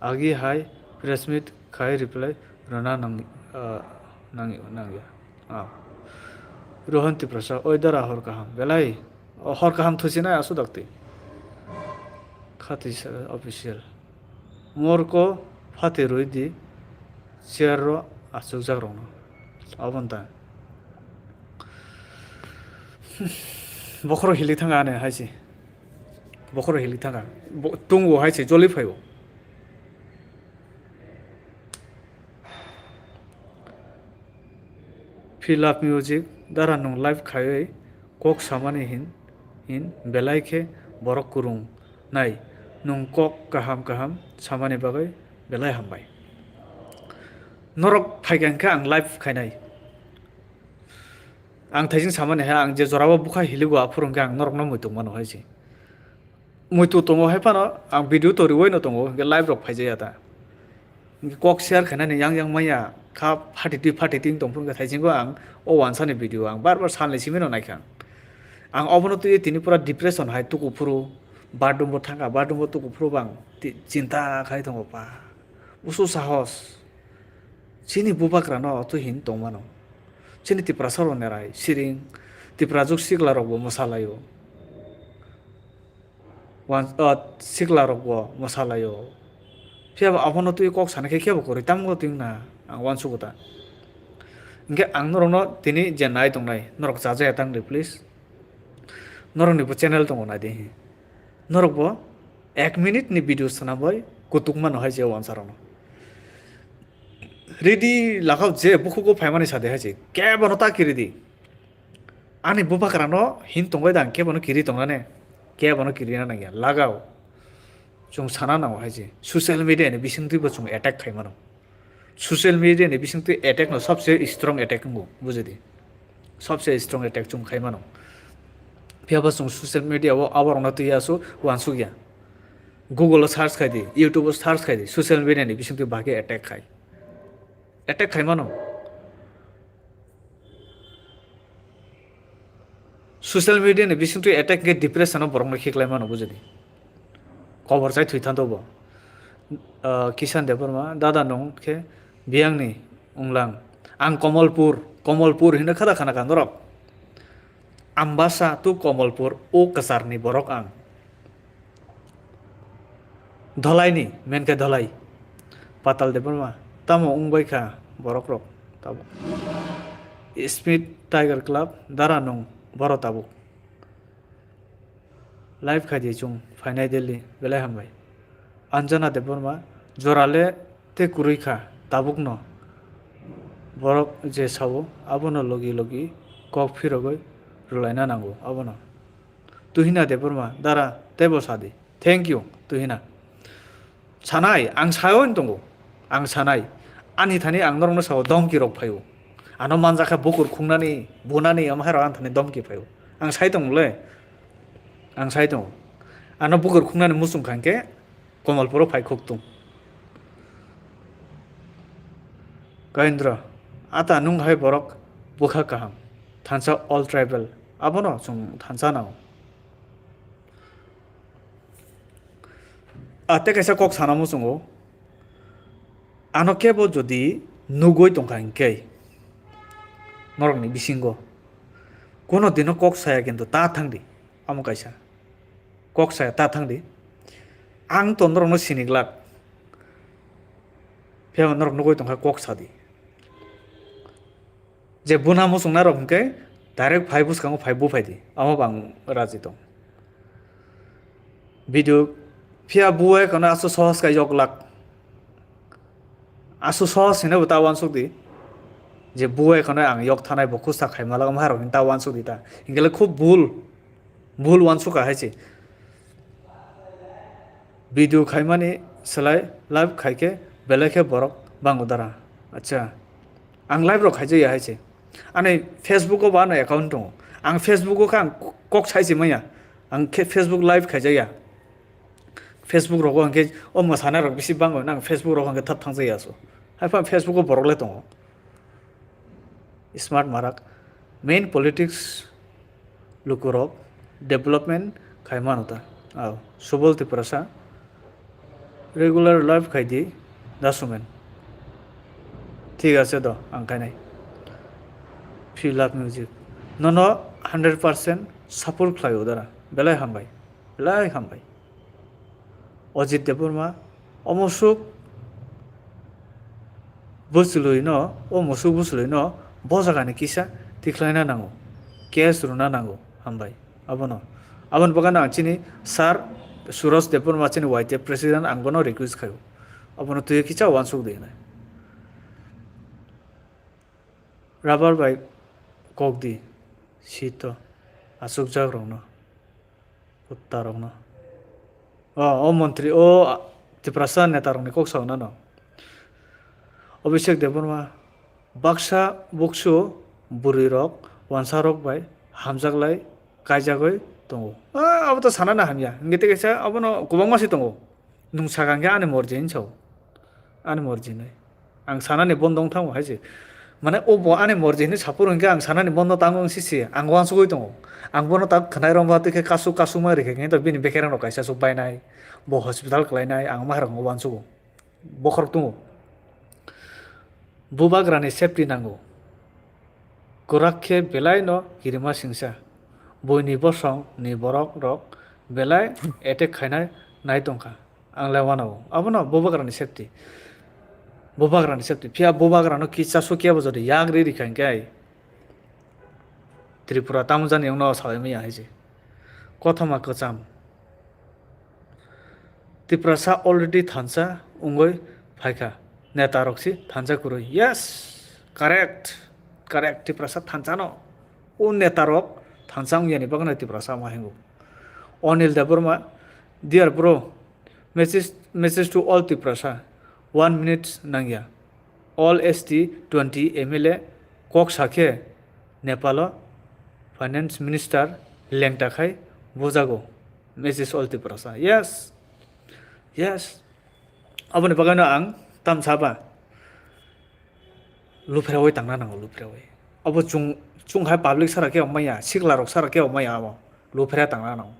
agi hai press meet khai reply rwna nang, ah, nang, nangya. Ah. Rohan Tiprasa, oi dara hor kaham. Belai, oh, hor kaham thusinai asu dakti. Khati sa official. Morko phati rwi di chair ro achukjak rokno. Aboni ta. Bokhoro hili thanga ane hai se. Bokhoro hili thanga. Bo-, tungo hai se, joli phaio. Fill up music, dara nwng live khaiwi kok samani hin, hin belai khe borok kwrwng nai. Nwng kok kaham kaham samani bagwi belai hambai. Norok phaikha hwnkhe ang live khainai. Ang thaising samani hai, ang je jorabo bwkha hiligo aphuru hwnkhe ang norokno muitung mano hai se. Muitu tongo hai phano, ang video to riwai no tongo, hingke live rok phaijaya ta. Hingke kok share khainani yang yang maya, kha phatitwi phatitwi wng tong phuru hingke thaisingo ang o wansani video ang bar bar salni simi no naikha. Ang obono twi tini pura depression hai tuku phuru, bathroom bo thangkha, bathroom bo tuku phuru bang ti-, chinta khai tongo pa. Busu sahos. Chini bubagra no twi hin tong mano. Chini Tiprasa rok nerai, siring, Tiprajwk sikla rok bo mwsa laio. Wan-, ah, sikla rok bo mwsa laio. Phiya bo abono twi kok sana khe kebo kwrwi tamo twi wngna ang uansugo ta. Hingke ang norokno tini je nai tongnai, norok chajaya tang di please. Norokni bo channel tongo nai di. Norok bo ek minute ni video swnam bai kutuk mano hai je uansarokno. Ready lakhao je bukhugo phaimani sade hai se. Kebono ta kiri di. Ani bubagrano hin tongbai dang kebono kiri tongnane. Kebono kiri na nangya. Lagao. Chwng sana nango hai se. Social media ni bisingtwi bo chwng attack khai mano. Social media ni bisingtwi attack no sobse strong attack wngo. Bujidi. Sobse strong attack chwng khai mano. Phiya bo chwng social media o aborokno twi asu uansukya. Google o search khai di, YouTube o search khai di, social media ni bisingtwi bagwi attack khai. Attack khai mano. Social media ni bisingtwi attack khe depression o borokno khiklai mano, bujidi. Kobor chai thwi thanto bo. Ah, Kishan Debbarma, dada nwng khe biyangni wnglang. Ang Komolpur, Komolpur hino khada khana ka norok. Ambasa to Komolpur, o kwcharni borok ang. Dholaini, menkhe Dholai. Patal Debbarma, tamo wngbai kha borok rok tabuk. Smith Tiger Club, dara nwng boro tabuk. Live khai di chwng phainai Delhi, belai hambai. Anjana Debbarma, jorale tei kwrwi kha tabukno. Borok je sao, abono logi logi kok phirogwi rwlaina nango abono. Tuhina Debbarma, dara teibo sadi. Thank you, Tuhina. Sanai, ang sayo wng tongo. Ang sanai. Ani thani ang norokno sao domki rok phaio. Ano manjakha bukur khungnani, bunani, omo hai rok ani thani domki phaio. Ang sai tongo le. Ang sai tongo. Ano bukur khungnani muchung kha hwnkhe Komolpuro phai khuk tung. Kaindra, ata nwng hai borok bwkha kaham. Thansa all tribal. Abono chwng thansa nango. A tei kaisa kok sana muchungo, ano kebo jodi nugwi tongkha hinkhe norokni bisingo kuno dino kok saya kintu ta thangdi, amo kaisa kok saya ta thangdi, ang to norokno siniglak, phiya norok nugwi tongkha kok sadi. Je buna muchungnai rok hwnkhe direct phai bwskango phai buphai di, omo bo ang raji tong. Video phiya buwai kheno aswk sohos khe yok lak. Aswk sohos hwnwi bo ta uansuk di. Je buwai kheno ang yok thanai bo khusa khaima lak, omo hai rok hwnwi ta uansuk di ta. Hinkhe le khub bhul, bhul uansuk kha hai se. Video khaimani slai live khaikhe belai khe borok bango dara. Acha, ang live rok khaijaya hai se. Ani Facebook o bo ano account tongo. Ang Facebook o khe ang kok sai se manya. Ang khe Facebook live khaijaya. Facebook rogo hwnkhe o mwsana rok bisi bango, nang Facebook rogo hwnkhe thap thangjaya so. Haipha Facebook o borok le tongo. Smart marak. Main politics lukurok development khai mano ta. Aw, Subol Tiprasa regular live khai di, Dasumen. Thik ase do, ang khainai. Feel love music. Nono hundred percent support khlai o dara. Belai hambai. Belai hambai. Ojit Debbarma, omo suk bwchwlwi no, o musuk bwchwlwi no bo jaga ni kisa tikhlaina nango, case rwna nango, hambai. Abono, aboni bagwi no ang chini sir Suraj Debbarma chini Y T F president, ang bono request khaio, abono twiwi kisa uansuk di hinwi. Rubber bai kok di, sito, achukjak rokno. Kutta rokno. O, o montri, o, a, Tiprasa neta rokni kok sao nano. Abhishek Debbarma, baksa buksu bwrwi rok wansa rok bai hamjaklai kaijagwi tongo. A, abo to sanana hamya. Hingke tei kaisa abono kwbangma se tongo. Nwng sakha hingke ani morji hinwi sao. Ani morji hinwi. Ang sanani bondo wng thango hai se. Mane o bo ani morji hinwi saphuru hingke ang sanani bondo tango wng sisi. Ang uansugui tongo. Ang bono tak khwnai romba twi khe kasuk kasuk ma rikhe khe to bini bekerang rok kaisa sok bainai. Bo hospital kwlainai ang ma rok uansugo. Bokhorok tongo. Bubagrani safety nango. Kwrak khe belai no kirima singsa. Buini bosong ni borok rok belai attack khainai nai tongkha. Ang le wanao. Abono bubagrani safety. Bubagrani safety. Phiya bubagrano kisa sukya bo jodi yak ri rikha hingke ai. Tripura tamo jani wngno sawi maya hai se. Kothoma kwcham. Tiprasa already thansa wngwi phaikha. Neta rok si thansa kwrwi. Yes. Correct. Correct. Tiprasa thansa no. O neta rok thansa wngya ni bagwi no Tiprasa ma hingo. Onil Debbarma, dear bro, message, message to all Tiprasa. One minute nangya. All S T twenty M L A kok sakhe Nepalo finance minister lengta khai bujago. Message all Tiprasa. Yes. Yes. Aboni bagwino ang tamsa ba luphirawi tangna nango, luphirawi. Abo chung, chung hai public sara khe maya, sikla rok sara khe maya abo. Luphira tangna nango.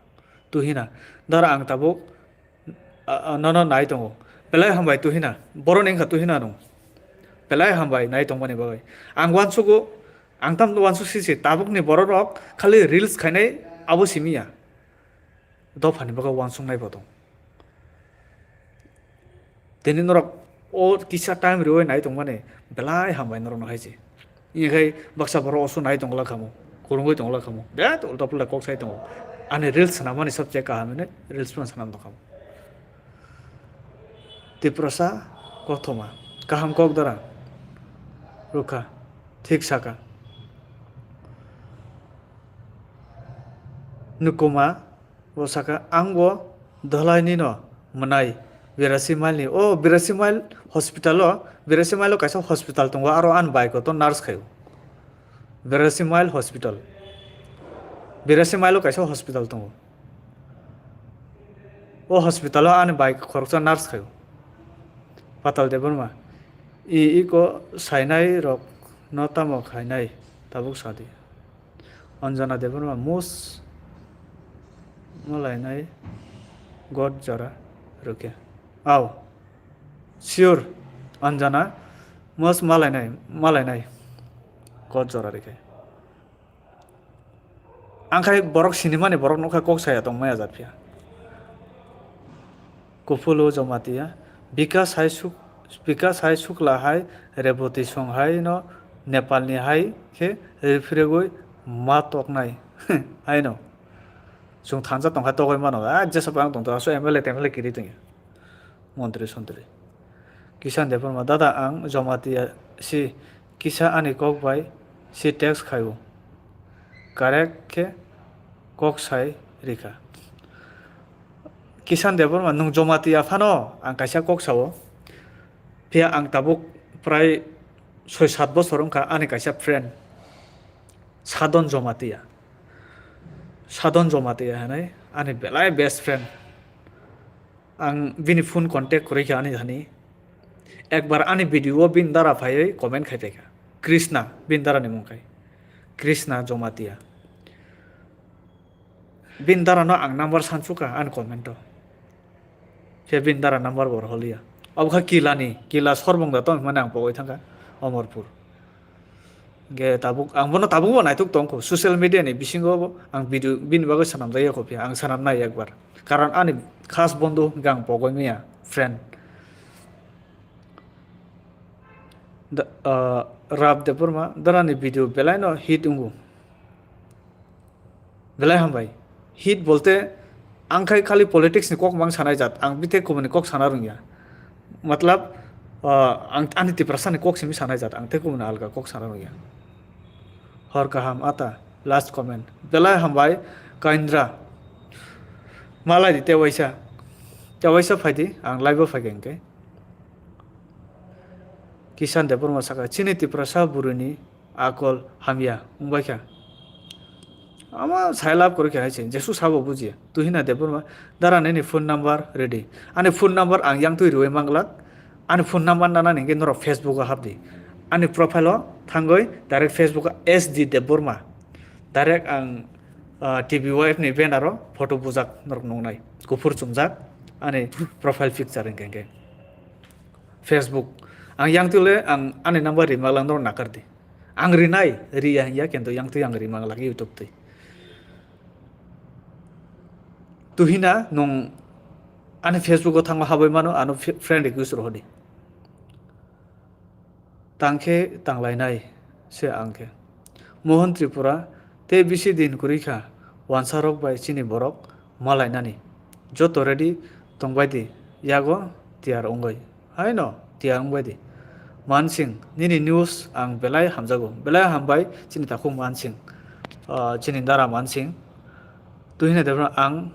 Tuhina. Dara ang tabuk, a, a, nono nai tongo. Belai hambai tuhina. Boroni wngkha tuhina nung. Belai hambai nai tongmani bagwi. Ang uansugo, ang tam uansuk sisi tabukni bororok khali reels khainai abo simiya. Dophani bagwi uansuknai bo tong. Tini norok o kisa time riwi nai tongmani belai hambai norokno hai se. Iyakhai baksa borok oso nai tongla khamu, khulumui tongla khamu. Birat ulta pulta kok sai tongo. Ani reels swnamani sobse kaham hwnwi reels phano swnam tongkhamu. Tiprasa kothoma. Kaham kok dara. Rukha. Thik saka. Nukuma. Bo saka, "Ang bo Dholai nino mwnai, Birasi Mile ni." O, Birasi Mile hospital o, Birasi Mile o kaisa hospital tongo, aro ani bike o to nurse khaio. Birasi Mile hospital. Birasi Mile o kaisa hospital tongo. O hospital o ani bike khoroksa nurse khaio. Patal Debbarma. I, iko sainai rok no tamo khainai, tabuk sadi. Anjana Debbarma, most malainai God jora rwkhe. Aw, sure, Anjana, most malainai, malainai God jora rwkhe. Angkhai borok sinimani borok nokha kok saya tongmaya jat phiya. Kuphulu Jamatia, Bikas hai suk-, Bikas hai Sukla hai, Reboti Song hai no Nepal ni hai khe riphiregwi ma toknai. Haino. Chwng thansa tongkha togwi mano. A jesa bang tongthoka so M L A tem L A kiri tongya. Montri sontri. Kisan Debbarma, dada ang Jamatia si kisa ani kok bai si text khaio. Correct khe kok sai rikha. Kisan Debbarma, nwng Jamatia phano ang kaisa kok sao. Phiya ang tabuk prai soi sat bosor wngkha ani kaisa friend. Sadon Jamatia. Sadon Jamatia hinwi ani belai best friend. Ang bini phone contact kwrwi kha ani thani. Ekbar ani video o bini dara phaiwi comment khai phaikha. Krishna, bini dara ni mung khai. Krishna Jamatia. Bini dara no ang number sansuka ani comment o. Khe bini dara number bo rohorliya. Obo kha Kila ni, Kila Sorbong da tong hwnmani ang pogwi thangkha Omorpur. Ge tabuk, ang bono tabuk bo naituk tongkho. Social media ni bisingo bo ang video bini bagwi swnamjakya kho phiya. Ang swnamnai ekbar. Karon ani khas bondhu hwnkhe ang pogwi maya, friend. Da, ah, Rab Debbarma, dara ni video belai no hit wngo. Belai hambai. Hit bolte ang khai khali politics ni kok mang sanai jat. Ang bite kubuni kok sana rungya. Matlab, ah, ang ani Tiprasa ni kok simi sanai jat. Ang te kubuni alga kok sana rungya. Hor kaham ata. Last comment. Belai hambai Kaindra. Malai di tewaisa. Tewaisa phai di. Ang live o phai kha hwnkhe. Kisan Debbarma saka, "Chini Tiprasa bwrwini akol hamya wngbaikha." Ama sai lab kwrwi kha hai se, jesu sabo bujiya. Tuhina Debbarma, dara nini phone number ready. Ani phone number ang yang twi rwui manglak. Ani phone number nana ningke norok Facebook o hapdi. Ani profile o thangwi direct Facebook o S D Debbarma. Direct ang, ah, T B Y F ni banner o photo bujak norok nungnai. Kuphur chumjak ani profile picture hwnkhe hwnkhe. Facebook. Ang yang twi le ang ani number ri manglak norok nakar di. Ang rinai, riya hwnya kintu yang twi ang ri manglak YouTube twi. Tuhina nwng ani Facebook o thangma habwi mano, ano fri-, friend request rohordi. Tangkhe tanglainai se angkhe. Mohon Tripura tei bisi din kwrwi kha, wansarok bai chini borok malainani. Joto ready tongbai di, yago tiyar wngwi. Haino tiyar wngbai di. Mansing, nini news ang belai hamjago. Belai hambai chini takhuk Mansing. Ah, chini dara Mansing. Tuhina Debra ang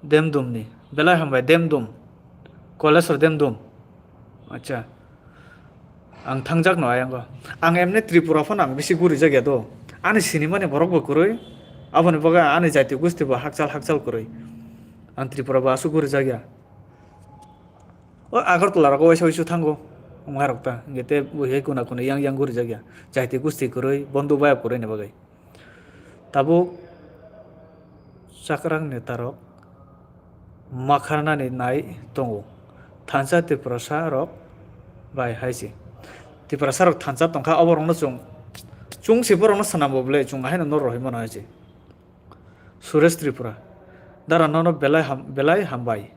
Demdum ni. Belai hambai Demdum. Kolesor Demdum. Acha. Ang thangjak no ayang go. Ang emne Tripura phano ang bisi guri jak ya do. Ani sinimani borok bo kwrwi. Aboni bagwi ani jati gusti bo hakchal hakchal kwrwi. Ang Tripura bo aswk guri jak ya. O Agartala rogo waisa waisu thango wngmarok ta, hingke te bo hai kuna kuna yang yang guri jakya, jaiti gusti kwrwi, bondu bayap kwrwi ni bagwi. Tabuk chakrang netarok makharnani nai tongo, thansa Tiprasa rok bai hai se. Tiprasa rok thansa tongkha, oborokno chwng, chwng se borokno swnambo bwle, chwng haino noro rohimano hai se. Suresh Tripura, dara nono belai ham-, belai hambai.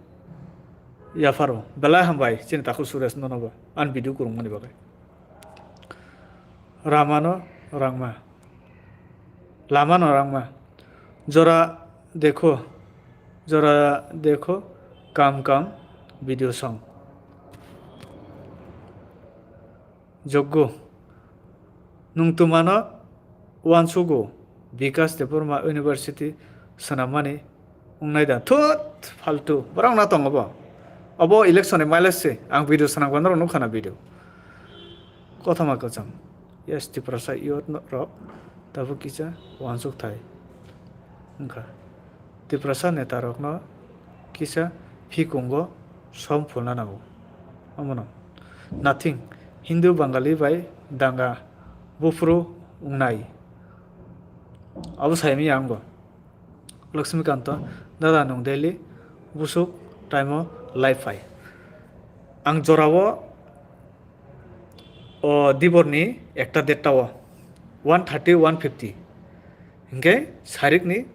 Yapharo, belai hambai, chini takhuk Suresh nono bo, ani video kwrwngmani bagwi. Ramano rangma. Lamano rangma. Jora dekho, jora dekho, kam kam video song. Joggo. Nwng twmano uansugo, Bikash Debbarma University swnammani wngnai da? Thut, faltu, borok na tongo bo. Obo election ni mileage se, ang video swnam gana rok nukha na video. Kothoma kwcham. Yes, Tiprasa youth no-, rok tabuk kisa uansuk thai wngkha. Tiprasa neta rokno kisa phikungo som phulna nango. Omono nothing. Hindu Bangali bai danga buphuru wngnai. Abo saimanya ang bo. Lakshmikanto, dada nwng daily busuk time o live phai. Ang jorao o diborni ekta derta o one thirty, one fifty. Hinkhe sarikni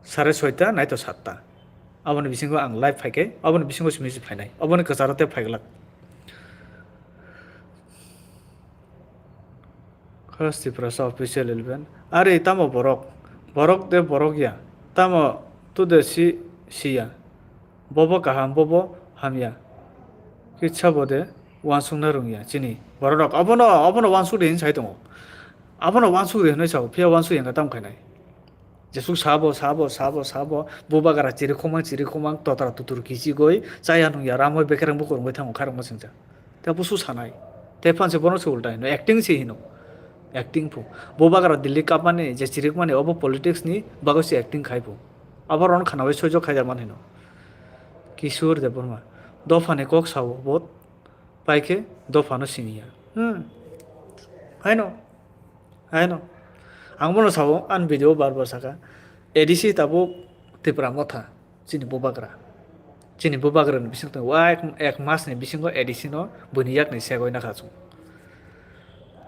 sare soita naito satta. Aboni bisingo ang live phaikhe, aboni bisingo simi se phainai. Aboni kwcharo tei phaiglak. Khas Tiprasa official eleven. Are tamo borok? Borok de borok ya. Tamo tu de si, si ya. Bobo kaham, bobo hamya. Kitsa bo de wansukna rungya chini borok rok. Abono, abono wansuk de hin sai tongo. Abono wansuk de hinoi sao, phiya wansuk yang tam khainai. Jesuk sabo, sabo, sabo, sabo, bubagra chirikhumang, chirikhumang, totra tutur kichigoi, chaya nungya ramoi bekereng bukurungoi thango khairokma singcha. Te busu sanai. Te phanse bono se ulta hino, acting se hino. Acting phu. Bubagra Delhi kapmani, je chirikmani, obo politics ni bagwi se acting khai phu. Abo ron khana bai soijo khaija man hino. Kishore Debbarma. Dopha ni kok sao, bo paikhe dopha no siniya. Hmm. Haino. Haino. Ang bono sao, an video bar bar saka. A D C tabuk Tipra Motha, chini bubagra. Chini bubagra ni bising tongo, ek, ek mas ni bisingo A D C no buini yak ni segoi nakha chung.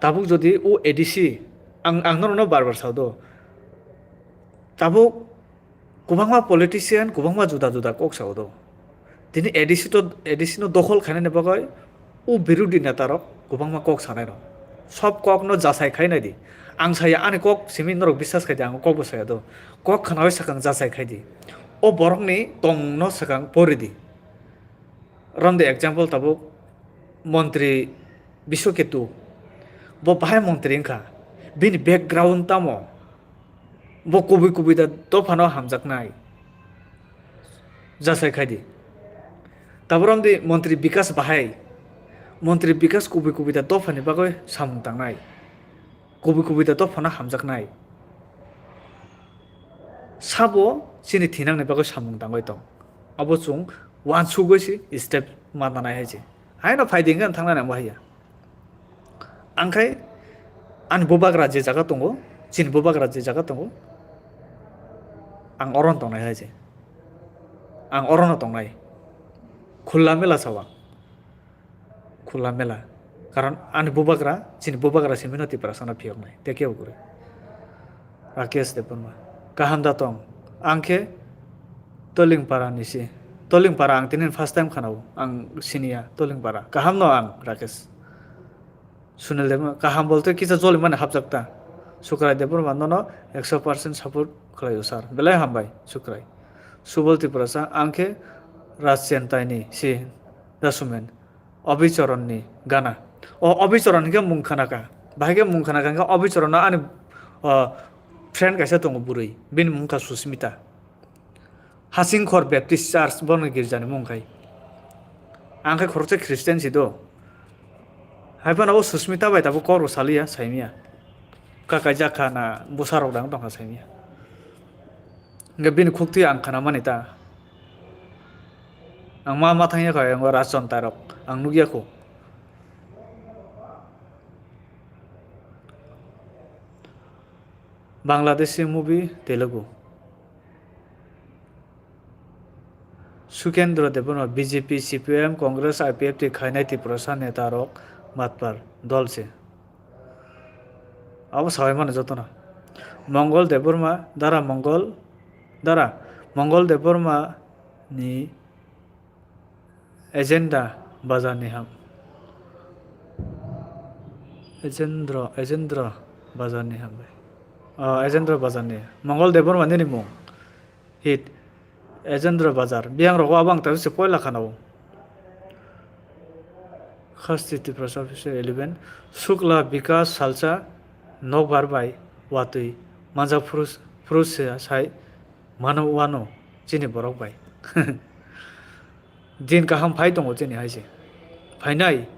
Tabuk jodi o A D C, ang, ang norokno bar bar sao do. Tabuk kwbangma politician, kwbangma juda juda kok sao do. Tini A D C to, A D C no dokhol khainani bagwi o birodhi neta rok kwbangma kok sanai rok. Sob kok no jachai khai nai di. Ang saya ani kok simi norok biswas khai di, ang kok bo saya do. Kok khnawi sakang jachai khai di. O borok ni tongmung no sakang pori di. Rom de example tabuk montri Biswaketu. Bo bahai montri wngkha. Bini background tamo? Bo kubui kubui da dophano hamjaknai. Jachai khai di. Tabuk rom di montri Bikash bahai. Montri Bikash kubui kubui da dophani bagwi samung tangnai. Kubui kubui da dophano hamjaknai. Sabo chini thinangni bagwi samung tangwi tong. Abo chwng wansugwi se step ma nanai hai se. Haino phai di hwnkhe ang thangnani amo haiya. Ang khai ani bubagra je jaga tongo, chini bubagra je jaga tongo, ang oro no tongnai hai se. Ang oro no tongnai. Khula mela sao ang. Khula mela. Karon ani bubagra, chini bubagra simi no Tiprasa no phiyoknai. Te kebo kwrwi. Rakesh Debbarma. Kaham da tong. Ang khe Tolingpara ni si. Tolingpara ang tini first time khanao. Ang siniya Tolingpara. Kaham no ang, Rakesh. Sunil Debbarma. Kaham bolte kisa joli mani hapjak ta. Sukrai Debbarma nono ekso percent support khlaio sir. Belai hambai, Sukrai. Subol Tiprasa. Ang khe Rajchentai ni si. Dasumen. Obicharan ni gana. O Obicharan hwnkhe mung khna kha. Bahai khe mung khna kha hwnkhe Obicharan no ani, o, friend kaisa tongo bwrwi. Bini mung kha Susmita. Hasingkhor Baptist Church bono girja ni mung khai. Ang khe khoroksa Christian si do. Hai phano o Susmita bai tabuk kok rw saliya, saimanya. Kakai jakha na bwsa rok dang tongkha saimanya. Hwnkhe bini khuk twi ang khna mani ta. Ang ma, ma thangya kho, ang Rajchantarok. Ang nukya kho. Bangladeshi movie, Telugu. Sukendra Debbarma, B J P, C P I M, Congress, I P F T khainai Tiprasa netarok matpar dol se. Abo sawi mano jotono. Mongol Debbarma, Dara Mongol, Dara Mongol Debbarma ni agenda bazar ni ham. Agenda, agenda bazar ni ham bai. Ah, agenda bazar ni. Mongol Debbarma nini mung. Hit. Agenda bazar. Biyang rogo abang tabi se poila khana o. Khasti Tiprasa officer eleven. Sukla Bikas Salsa nokbar bai watwi manjak phuru, phuru se sai mano wano chini borok bai. Din kaham phai tongo chini hai se. Phainai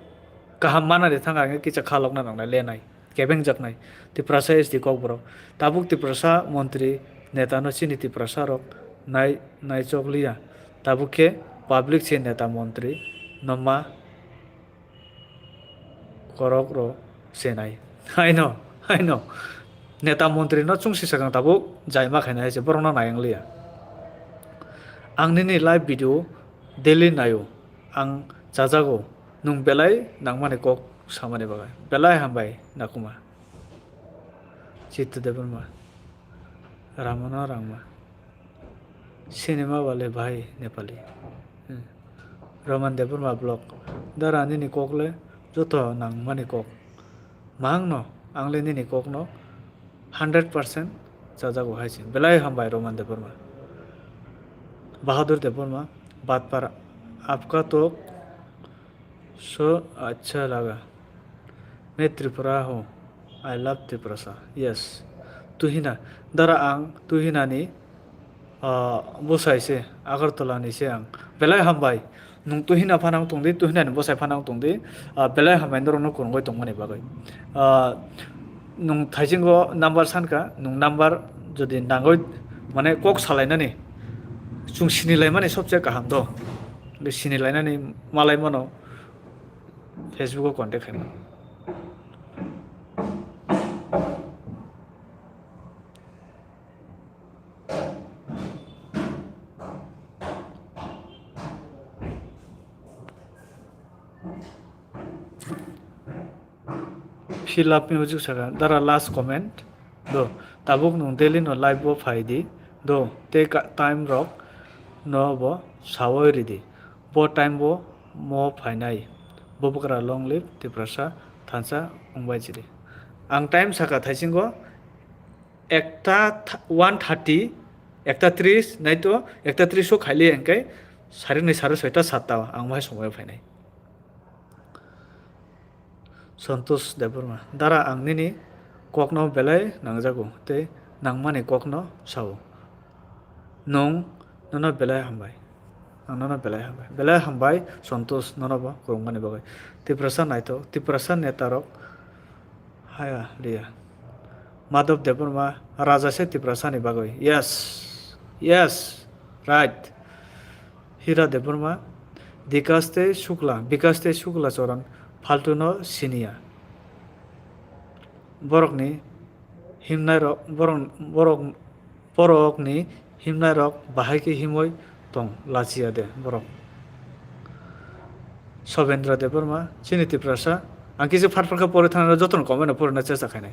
kaham mana de thang ang kisa khalokna nangnai lenai. Kebengjaknai Tiprasa S D Kokborok. Tabuk Tiprasa montri netano chini Tiprasarok nai, naichokliya. Tabuk khe public se neta montri no ma korokro senai. Haino, haino. Neta montri no chungsi sakang tabuk jaima khainai hai se borokno naiyangliya. Ang nini live video daily naio. Ang chajago. Nwng belai nangmani kok samani bagwi. Belai hambai nakuma. Chitto Debbarma. Ramana Rangma. Cinema wale bhai Nepali. Hmm. Roman Debbarma vlog. Dara nini kok le joto nangmani kok. Mahang no, ang le nini kok no hundred percent chajago hai se. Belai hambai Roman Debbarma. Bahadur Debbarma, Batpar apka to so acha laga. Main Tripura ho. I love Tiprasa. Yes. Tuhina. Dara ang Tuhina ni, ah, bwsai se. Agartala ni se ang. Belai hambai. Nwng Tuhina phanang tongdi, Tuhina ni bwsai phanang tongdi. Ah, belai hambai norokno kwrwngwi tongmani bagwi. Ah, nwng thaisingo number sankha, nwng number jodi nangwi mane kok salainani. Chwng sinilaimani sobse kaham do. Sinilainani malai mano. Facebook o contact khaima. Fill up music saka, dara last comment. Do, tabuk nwng daily no live bo phai di. Do, tei ka-, time rok no bo sawi ridi. Bo time bo mo phainai. Bo bwkra long live Tiprasa thansa wngbai chiri. Ang time saka thaisingo ekta th-, one thirty, ekta tris, naito ekta tris o khaili hwnkhe sari nwi sari soita satta ang bahai somoyo phainai. Santosh Debbarma, dara ang nini kokno belai nangjago tei nangmani kokno sao. Nwng nono belai hambai. Ang nono belai hambai. Belai hambai Santosh nono bo kwrwngmani bagwi. Tiprasa naithok, Tiprasa netarok haya liya. Madhav Debbarma, raja se Tiprasa ni bagwi. Yes. Yes. Right. Hira Debbarma, Bikas tei Shukla, Bikas tei Shukla Choron, faltu no siniya. Borokni himnairok, borok, borok, borokni himnairok bahai khe himwi tong lachiya de borok. Sobendra Debbarma, chini Tiprasa, ang kisa phar phar khe pori thangna jotono comment no porina chesta khainai.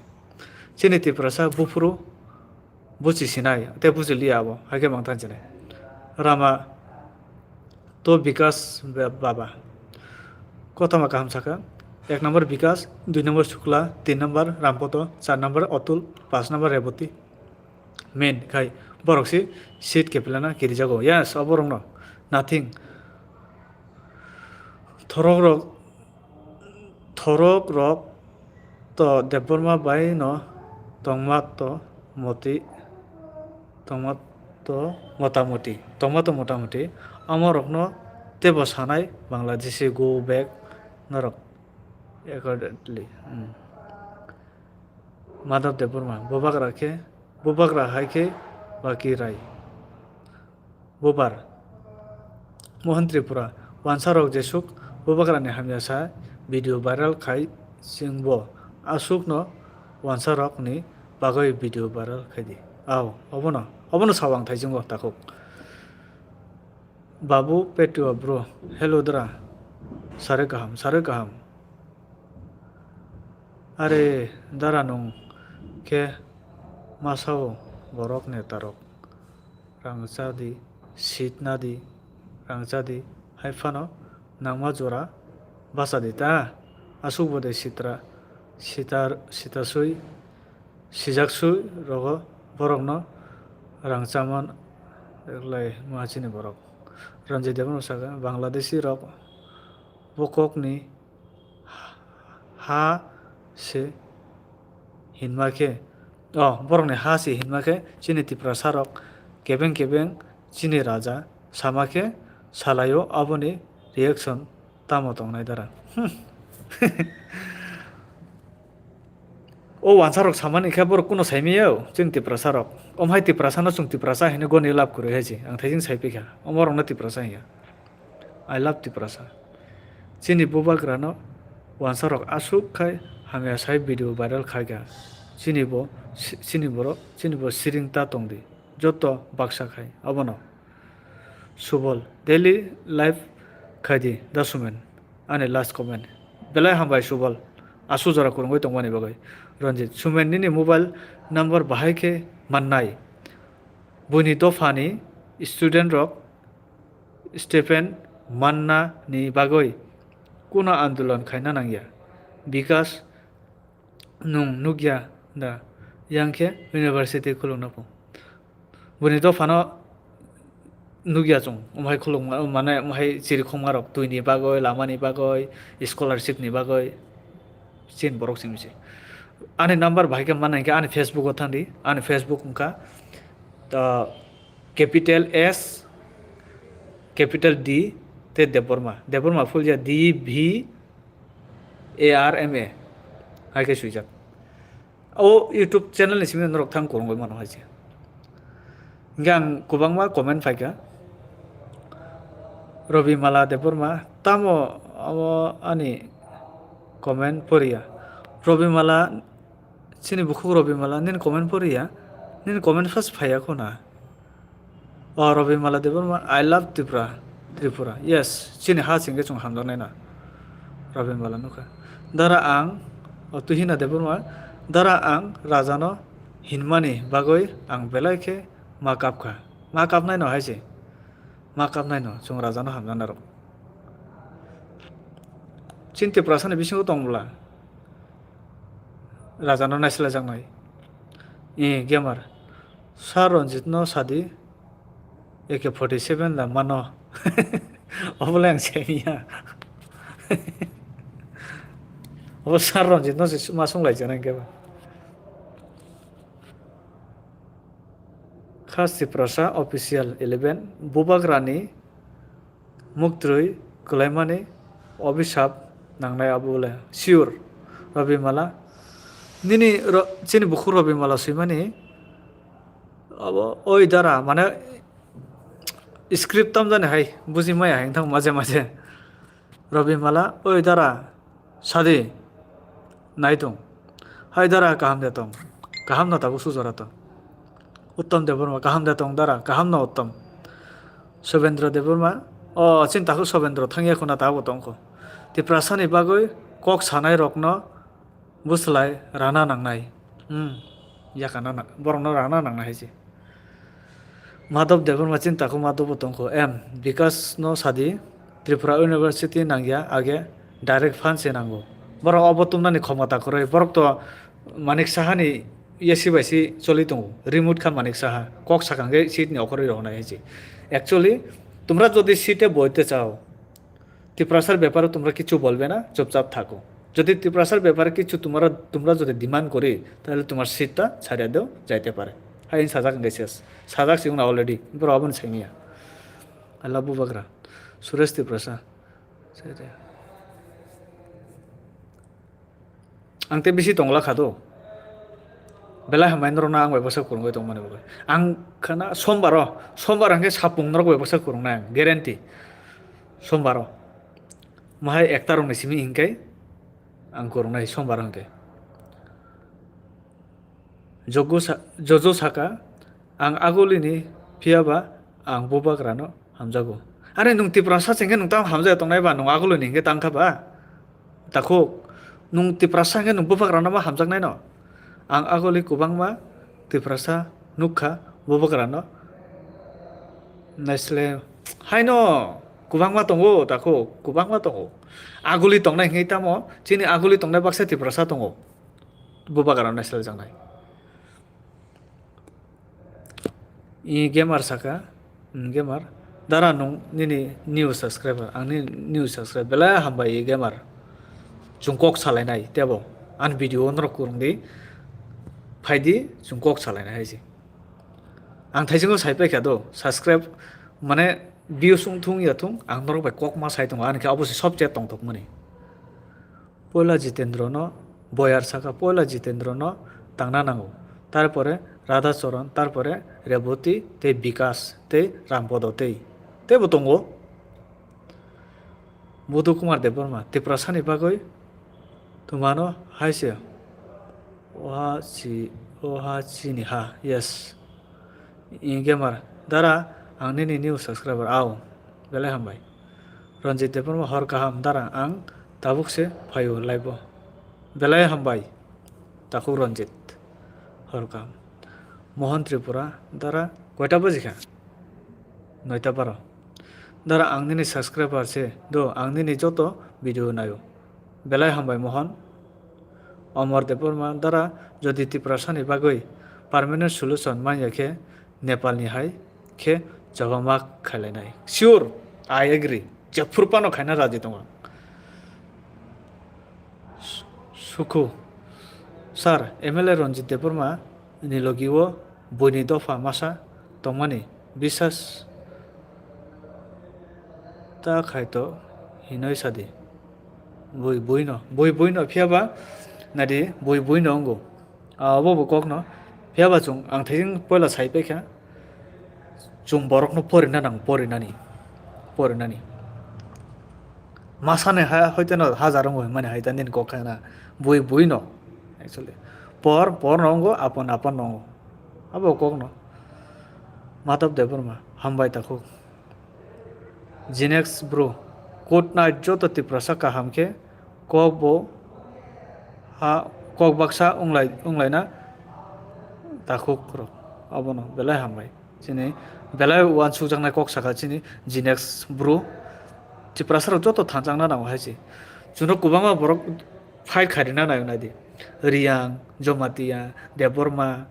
Chini Tiprasa buphuru buchi sinai, tei buchi liya abo, hai khe mang thansinai. Rama to Bikas ba-, baba. Kothoma kaham saka, ek number Bikas, dui number Shukla, tin number Rampoto, char number Atul, panch number Reboti. Main khai, borok si seat kepilana kirijago. Yes, o borok no. Nothing. Thorok rok, thorok rok to Debbarma bai no tongma to moti, tongma to motamoti, tongma to motamoti. Amo rok no tebo sanai Bangladeshi go back norok accordingly. Hmm. Madhav Debbarma, bubagra khe, bubagra hai khe baki rai. Bubar. Mohan Tripura, wansarok jesuk bubagrani hamya sa video viral khai chwngbo aswkno wansarokni bagwi video viral khaidi. Ao, obono, obono sao ang thaichungo takhuk. Babu Petua bro, hello dra. Sare kaham, sare kaham. Are dara nung khe masao borok netarok. Rangchadi, sitnadi, rangchadi, hai phano nangma jora bachadi ta. Aswk bo de sitra, sitar, sitasui, sijaksui rogo borokno rangchaman lai ma chini borok. Ranjit Debbarma saka, Bangladeshi rok bo kokni ha se hinma khe, o, borokni ha se hinma khe chini Tiprasa rok kebeng kebeng chini raja sama khe salaio, aboni reaction tamo tongnai dara? Hmm. O wansarok samani khe borok kuno saimaya o chini Tiprasa rok. Omhai Tiprasa no chwng Tiprasa hinwi goni lab kwrwi hai se. Ang thaising sai pikha. Omo rokno Tiprasa hinya. I love Tiprasa. Chini bubagrano wansarok aswk khai hamya sai video viral khaikha. Chini bo, chini borok, chini bo siring ta tongdi. Joto baksa khai. Abono. Subol, daily life khaidi da Sumen. Ani last comment. Belai hambai Subol. Asu jora kwrwngwi tongmani bagwi. Ranjit, Sumen nini mobile number bahai khe mannai. Buini dophani student rok Stephen manna ni bagwi kuno andolon khaina nangya. Because nwng nukya da, yang khe university khulukna pho. Boni dophano nukya chwng, omhai khulukma, mane omhai chirikhokma rok twini bagwi, lamani bagwi, scholarship ni bagwi, chin borok simi se. Ani number bahai khe mana hinkhe ani Facebook o thangdi, ani Facebook wngkha, uh, capital S, capital D, tei Debbarma. Debbarma full ya D V A R M A. Hai khe swijak. O YouTube channel ni simi norok thang kwrwngwi mano hai se. Hinkhe ang kwbangma comment phaikha. Robimala Debbarma, tamo abo ani comment poriya? Robimala, chini bukhuk Robimala, nini comment poriya? Nini comment first phaiya khuna? O Robimala Debbarma, I love Tripura, Tripura. Yes, chini ha singkhe chwng hamjaknai na. Robimala nukha. Dara ang, o Tuhina Debbarma, dara ang rajano hinmani bagwi ang belai khe ma kapkha. Ma kapnai no hai se. Ma kapnai no, chwng rajano hamjaknai rok. Chini Tiprasani bisingo tong bwla. Rajano naislajaknai. E, gamer. Sir Ranjit no sadi, A K forty seven la mano. Obo le ang semiya. Obo Sir Ranjit no se ma sung lai jana hinkhe ba. Khas Tiprasa Official eleven, Bubagrani muktrwi kwlaimani obisap nangnai abo le. Sure, Robimala. Nini ro-, chini bukhuk Robimala swimani abo, oi dara, mane script tamjani hai, buji maya hai wngthang maje maje. Robimala, oi dara, sadi, nai tong. Hai dara, kaham de tong. Kaham no tabuk sujora tong. Uttom Debbarma, kaham de tong dara, kaham no Uttom. Subendra Debbarma, o, chini takhuk Subendra thangya khuna tabuk tongkho. Tiprasani bagwi kok sanai rokno bwslai rana nangnai. Hmm, yakana na-, borokno rana nangnai hai se. Madhav Debbarma chini takhuk Madhav bo tongkho. Em, Bikas no sadi, Tripura University nangya, age direct fund se nango. Borok obo tumnani khomota kwrwi. Borok to Manik Saha ni yesi bai si choli tongo. Remote kha Manik Saha. Kok sakang khe seat ni okhorwi rohonai hai se. Actually, tumra jodi seat e boite chao, Tiprasar ব্যাপারে তোমরা কিছু বলবে না, চুপচাপ থাকো। যদি তিপ্রাসার ব্যাপারে কিছু তোমরা, তোমরা যদি ডিমান্ড করে, তাহলে তোমার সিটটা ছাড়িয়ে দেওয়া যাইতে পারে। Hai sajak hingke ses. Sajak si wngna already. Bro, aboni saimiya. I love Bubagra. Suresh Tiprasa. Ang tei bisi tongla kha do. Belai hambai norokno ang bai bwsa kwrwngwi tongmani bagwi. Ang khana sombar o, sombar hwnkhe sapung norok bai bwsa kwrwngnai ang, guarantee. Sombar o. Mahai ekta rokni simi hinkhe ang kwrwngnai sombar hinkhe. Jogo sa-, Jojo saka, "Ang agulini, phiyaba ang bubagrano hamjago." Are nwng Tiprasa se hinkhe nwng tamo hamjaya tongnai ba, nwng agulini hinkhe tangkha ba? Takhuk, nwng Tiprasa hinkhe nwng bubagrano ma hamjaknai no? Ang aguli kwbangma Tiprasa nukha bubagrano. Naisle, haino kwbangma tongo, takhuk, kwbangma tongo. Aguli tongnai hinkhe tamo, chini aguli tongnai baksa Tiprasa tongo. Bubagrano naisle jaknai. I gamer saka, mm, gamer. Dara nung nini new subscriber, ang nini new subscriber. Belai hambai i gamer. Chwng kok salainai, tebo. Ani video o norok kwrwng di. Phaidi, chwng kok salainai hai se. Ang thaisingo sai paikha do, subscribe, mane views wng thung ya thung, ang norok bai kok ma sai tongo, ani khe abo se sob chat tongthokmani. Poila Jitendra no, Boyar saka, poila Jitendra no tangna nango. Tarpore Radha Charan, tarpore Reboti, tei Bikas, tei Rampodo, tei, teibo tongo. Budhu Kumar Debbarma, Tiprasani bagwi twmano hai se. Oha chi, oha chini ha, yes. I gamer, dara, ang nini new subscriber, au. Belai hambai. Ranjit Debbarma, hor kaham, dara, ang tabuk se phaio live o. Belai hambai. Takhuk Ranjit, hor kaham. Mohan Tripura, dara, koita baji kha? Noita baro. Dara, ang nini subscriber se, do, ang nini joto video naio. Belai hambai, Mohan. Omor Debbarma, dara, jodi Tiprasani bagwi permanent solution manya khe, Nepalni hai khe chobama khailainai. Sure, I agree. Jephuru phano khaina raji tongo. Su-, Sukhu. Sir, M L A Ranjit Debbarma ni logi o buini dopha masa tongmani bisas ta khai to hinoi sadi. Bui buino, bui buino phiyaba nadi bui buino ongo. Ah, obo bo kokno. Phiyaba chwng ang thaiching poila sai paikha. Chwng borokno porina nang, porinani. Porinani. Masani ha, hoiteno hajar wngwi mani hai ta nini kok khaina. Bui, bui no. Actually. Por, por no wnggo, apon, apon no wnggo. Abo kokno. Madhav Debbarma, hambai takhuk. Jinex bro, good night joto Tiprasa kaham khe kok bo ha kok baksa wnglai, wnglaina takhuk rok. Abono belai hambai. Chini belai uansukjaknai kok saka chini Jinex bro. Tiprasa rok joto thanjakna nango hai se. Chwngno kwbangma borok fight khairina naio naidi. Riyang, Jamatia, Debbarma,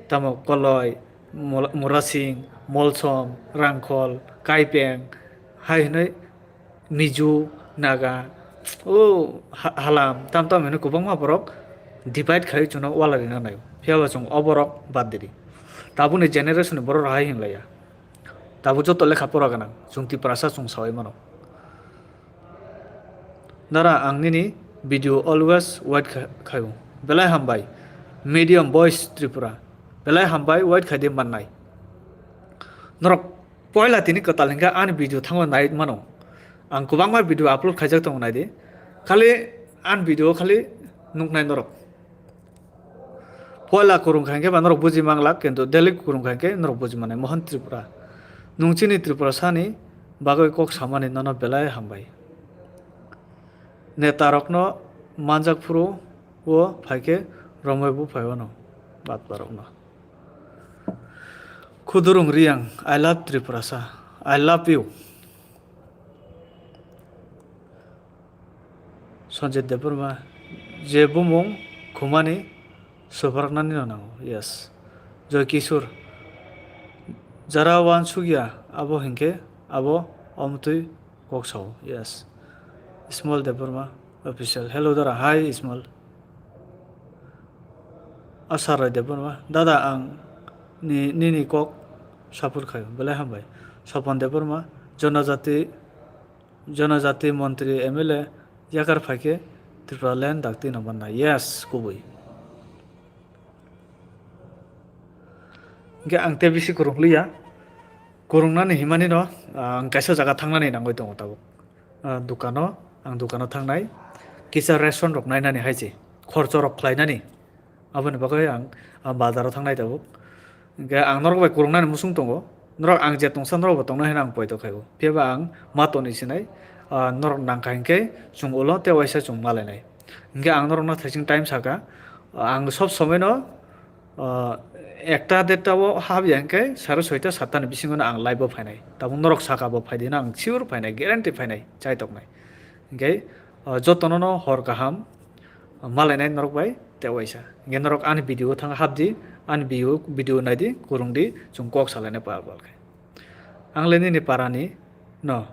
tamo Koloi, Mol-, Murasing, Molsom, Rangkhol, Kaipeng, hai hwnwi Miju, Naga, o ha-, Halam, tam tam hwnwi kwbangma borok divide khai chwngno wala rina naio. Phiyaba chwng o borok bad diri. Tabukni generation ni borok rok hai hinlaiya. Tabuk joto lekha pora gwnang, chwng Tiprasa chwng saui mano. Dara, ang nini video always wait kha-, khaio. Belai hambai. Medium voice Tripura. Belai hambai, wait khaidi mannai. Norok poila tini kwtal hingkha ani video thango nai mano. Ang kwbangma video upload khaijak tongo naidi. Khali ani video khali nuknai norok. Poila kwrwng kha hinkhe ba norok buji manglak, kintu daily kwrwng kha hinkhe norok buji mannai. Mohan Tripura. Nwng chini Tripura sani bagwi kok samani nono belai hambai. Netarokno manjak phuru o phaikhe romwi buphai wano batbarokno. Khudurung Riyang, I love Tripurasa. I love you. Sanjay Debbarma, je bumung khumani supharaknani no nango. Yes. Joy Kishore, jara uansukya abo hinkhe abo omtwi kok sao. Yes. Small Debbarma official. Hello dara. Hi Small. Asar Rai Debbarma. Dada ang ni, nini kok support khayo. Belai hambai. Sopon Debbarma. Jonojati Jonojati montri M L A yakar phaikhe Tripura land dakti no manna. Yes, kubui. Hingke ang tei bisi kwrwng liya. Kwrwngnani himani no, ah, ang kaisa jaga thangnani nangwi tongo tabuk. ah, dukano, ang dukano thangnai, kisa ration rok nainani hai se, khorcho rok khlainani, aboni bagwi ang, ah, bazaro thangnai tabuk. Hingke ang norok bai kwrwngnani muchung tongo, norok ang je tongsa norok bo tongnai hwnwi ang poito khaio, phiya ba ang ma tonwi sinai, ah, norok nangkha hinkhe chwng ulo tei waisa chwng malainai. Hingke ang norokno thaising time saka, ang sob somoino, ah, ekta derta o habya hinkhe sare soita satta ni bisingo no ang live o phainai. Tabuk norok saka bo phaidi hwnwi ang sure phainai, guarantee phainai, chai toknai. Hinkhe, ah, jotono no hor kaham, ah, malainai norok bai tei waisa. Hinkhe norok ani video thang habdi, ani video, video naidi, kwrwngdi, chwng kok salainai pal pal khe. Ang le nini parani no,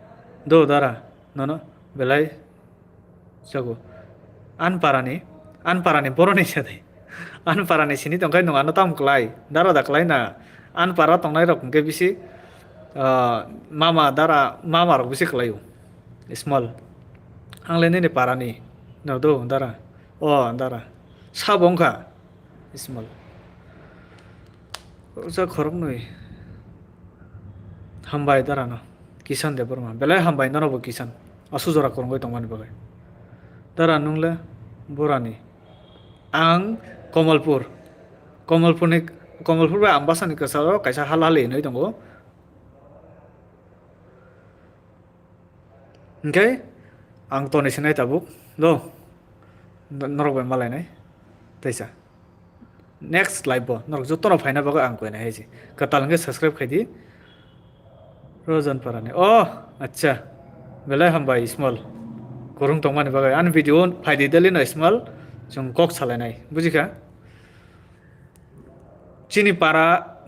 do dara, nono belai Sago. An parani, an parani boroni sadai. An parani sini tongkhai nung ano tam klai. Dara da klai na. An para tongnai rok hwnkhe bisi, ah, mama dara, mama rok bisi klai o. Small. Ang le nini parani. No do, dara. O, dara. Sabo wngkha. Small. Usa khoroknwi. Hambai darano. Kisan Debbarma. Belai hambai nono bo Kisan. Asu jora kwrwngwi tongmani bagwi. Dara nung le borani. Ang Komolpur. Komolpurni, Komolpur bai Ambasani kwcharo kaisa hal hal hinwi tongo. Hingke ang toni sinai tabuk. Do. Norok bai malainai. Teisa. Next live bo norok jotono phaina bagwi ang koinai hai se. Kwtal hwnkhe subscribe khaidi. Rojan parani. Oh, acha. Belai hambai Ismail. Kwrwng tongmani bagwi. Ani video phaidi daily no Ismail. Chwng kok salainai. Bujikha? Chini para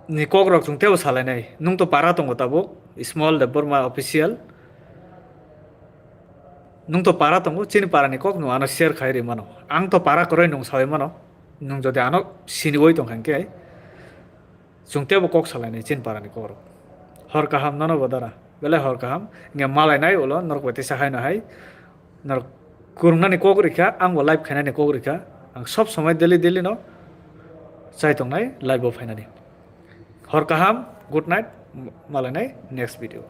ni kok rok chwng tebo salainai. Nung to para tongo tabuk. Ismail Debbarma official. Nung to para tongo, chini para ni kok nung ano share khai ri mano. Ang to para kwrwi nung sawi mano. Nung jodi ano siniwi tong kha hwnkhe, chwng tebo kok salainai chini para ni kok rok. Hor kaham nono bo dara. Belai hor kaham. Hwnkhe malainai ulo norok bai teisa haino hai. Norok kwrwngnani kok rikha, ang bo live khainani kok rikha. Ang sob somoi daily daily no chai tongnai live o phainani. Hor kaham, good night, malainai next video.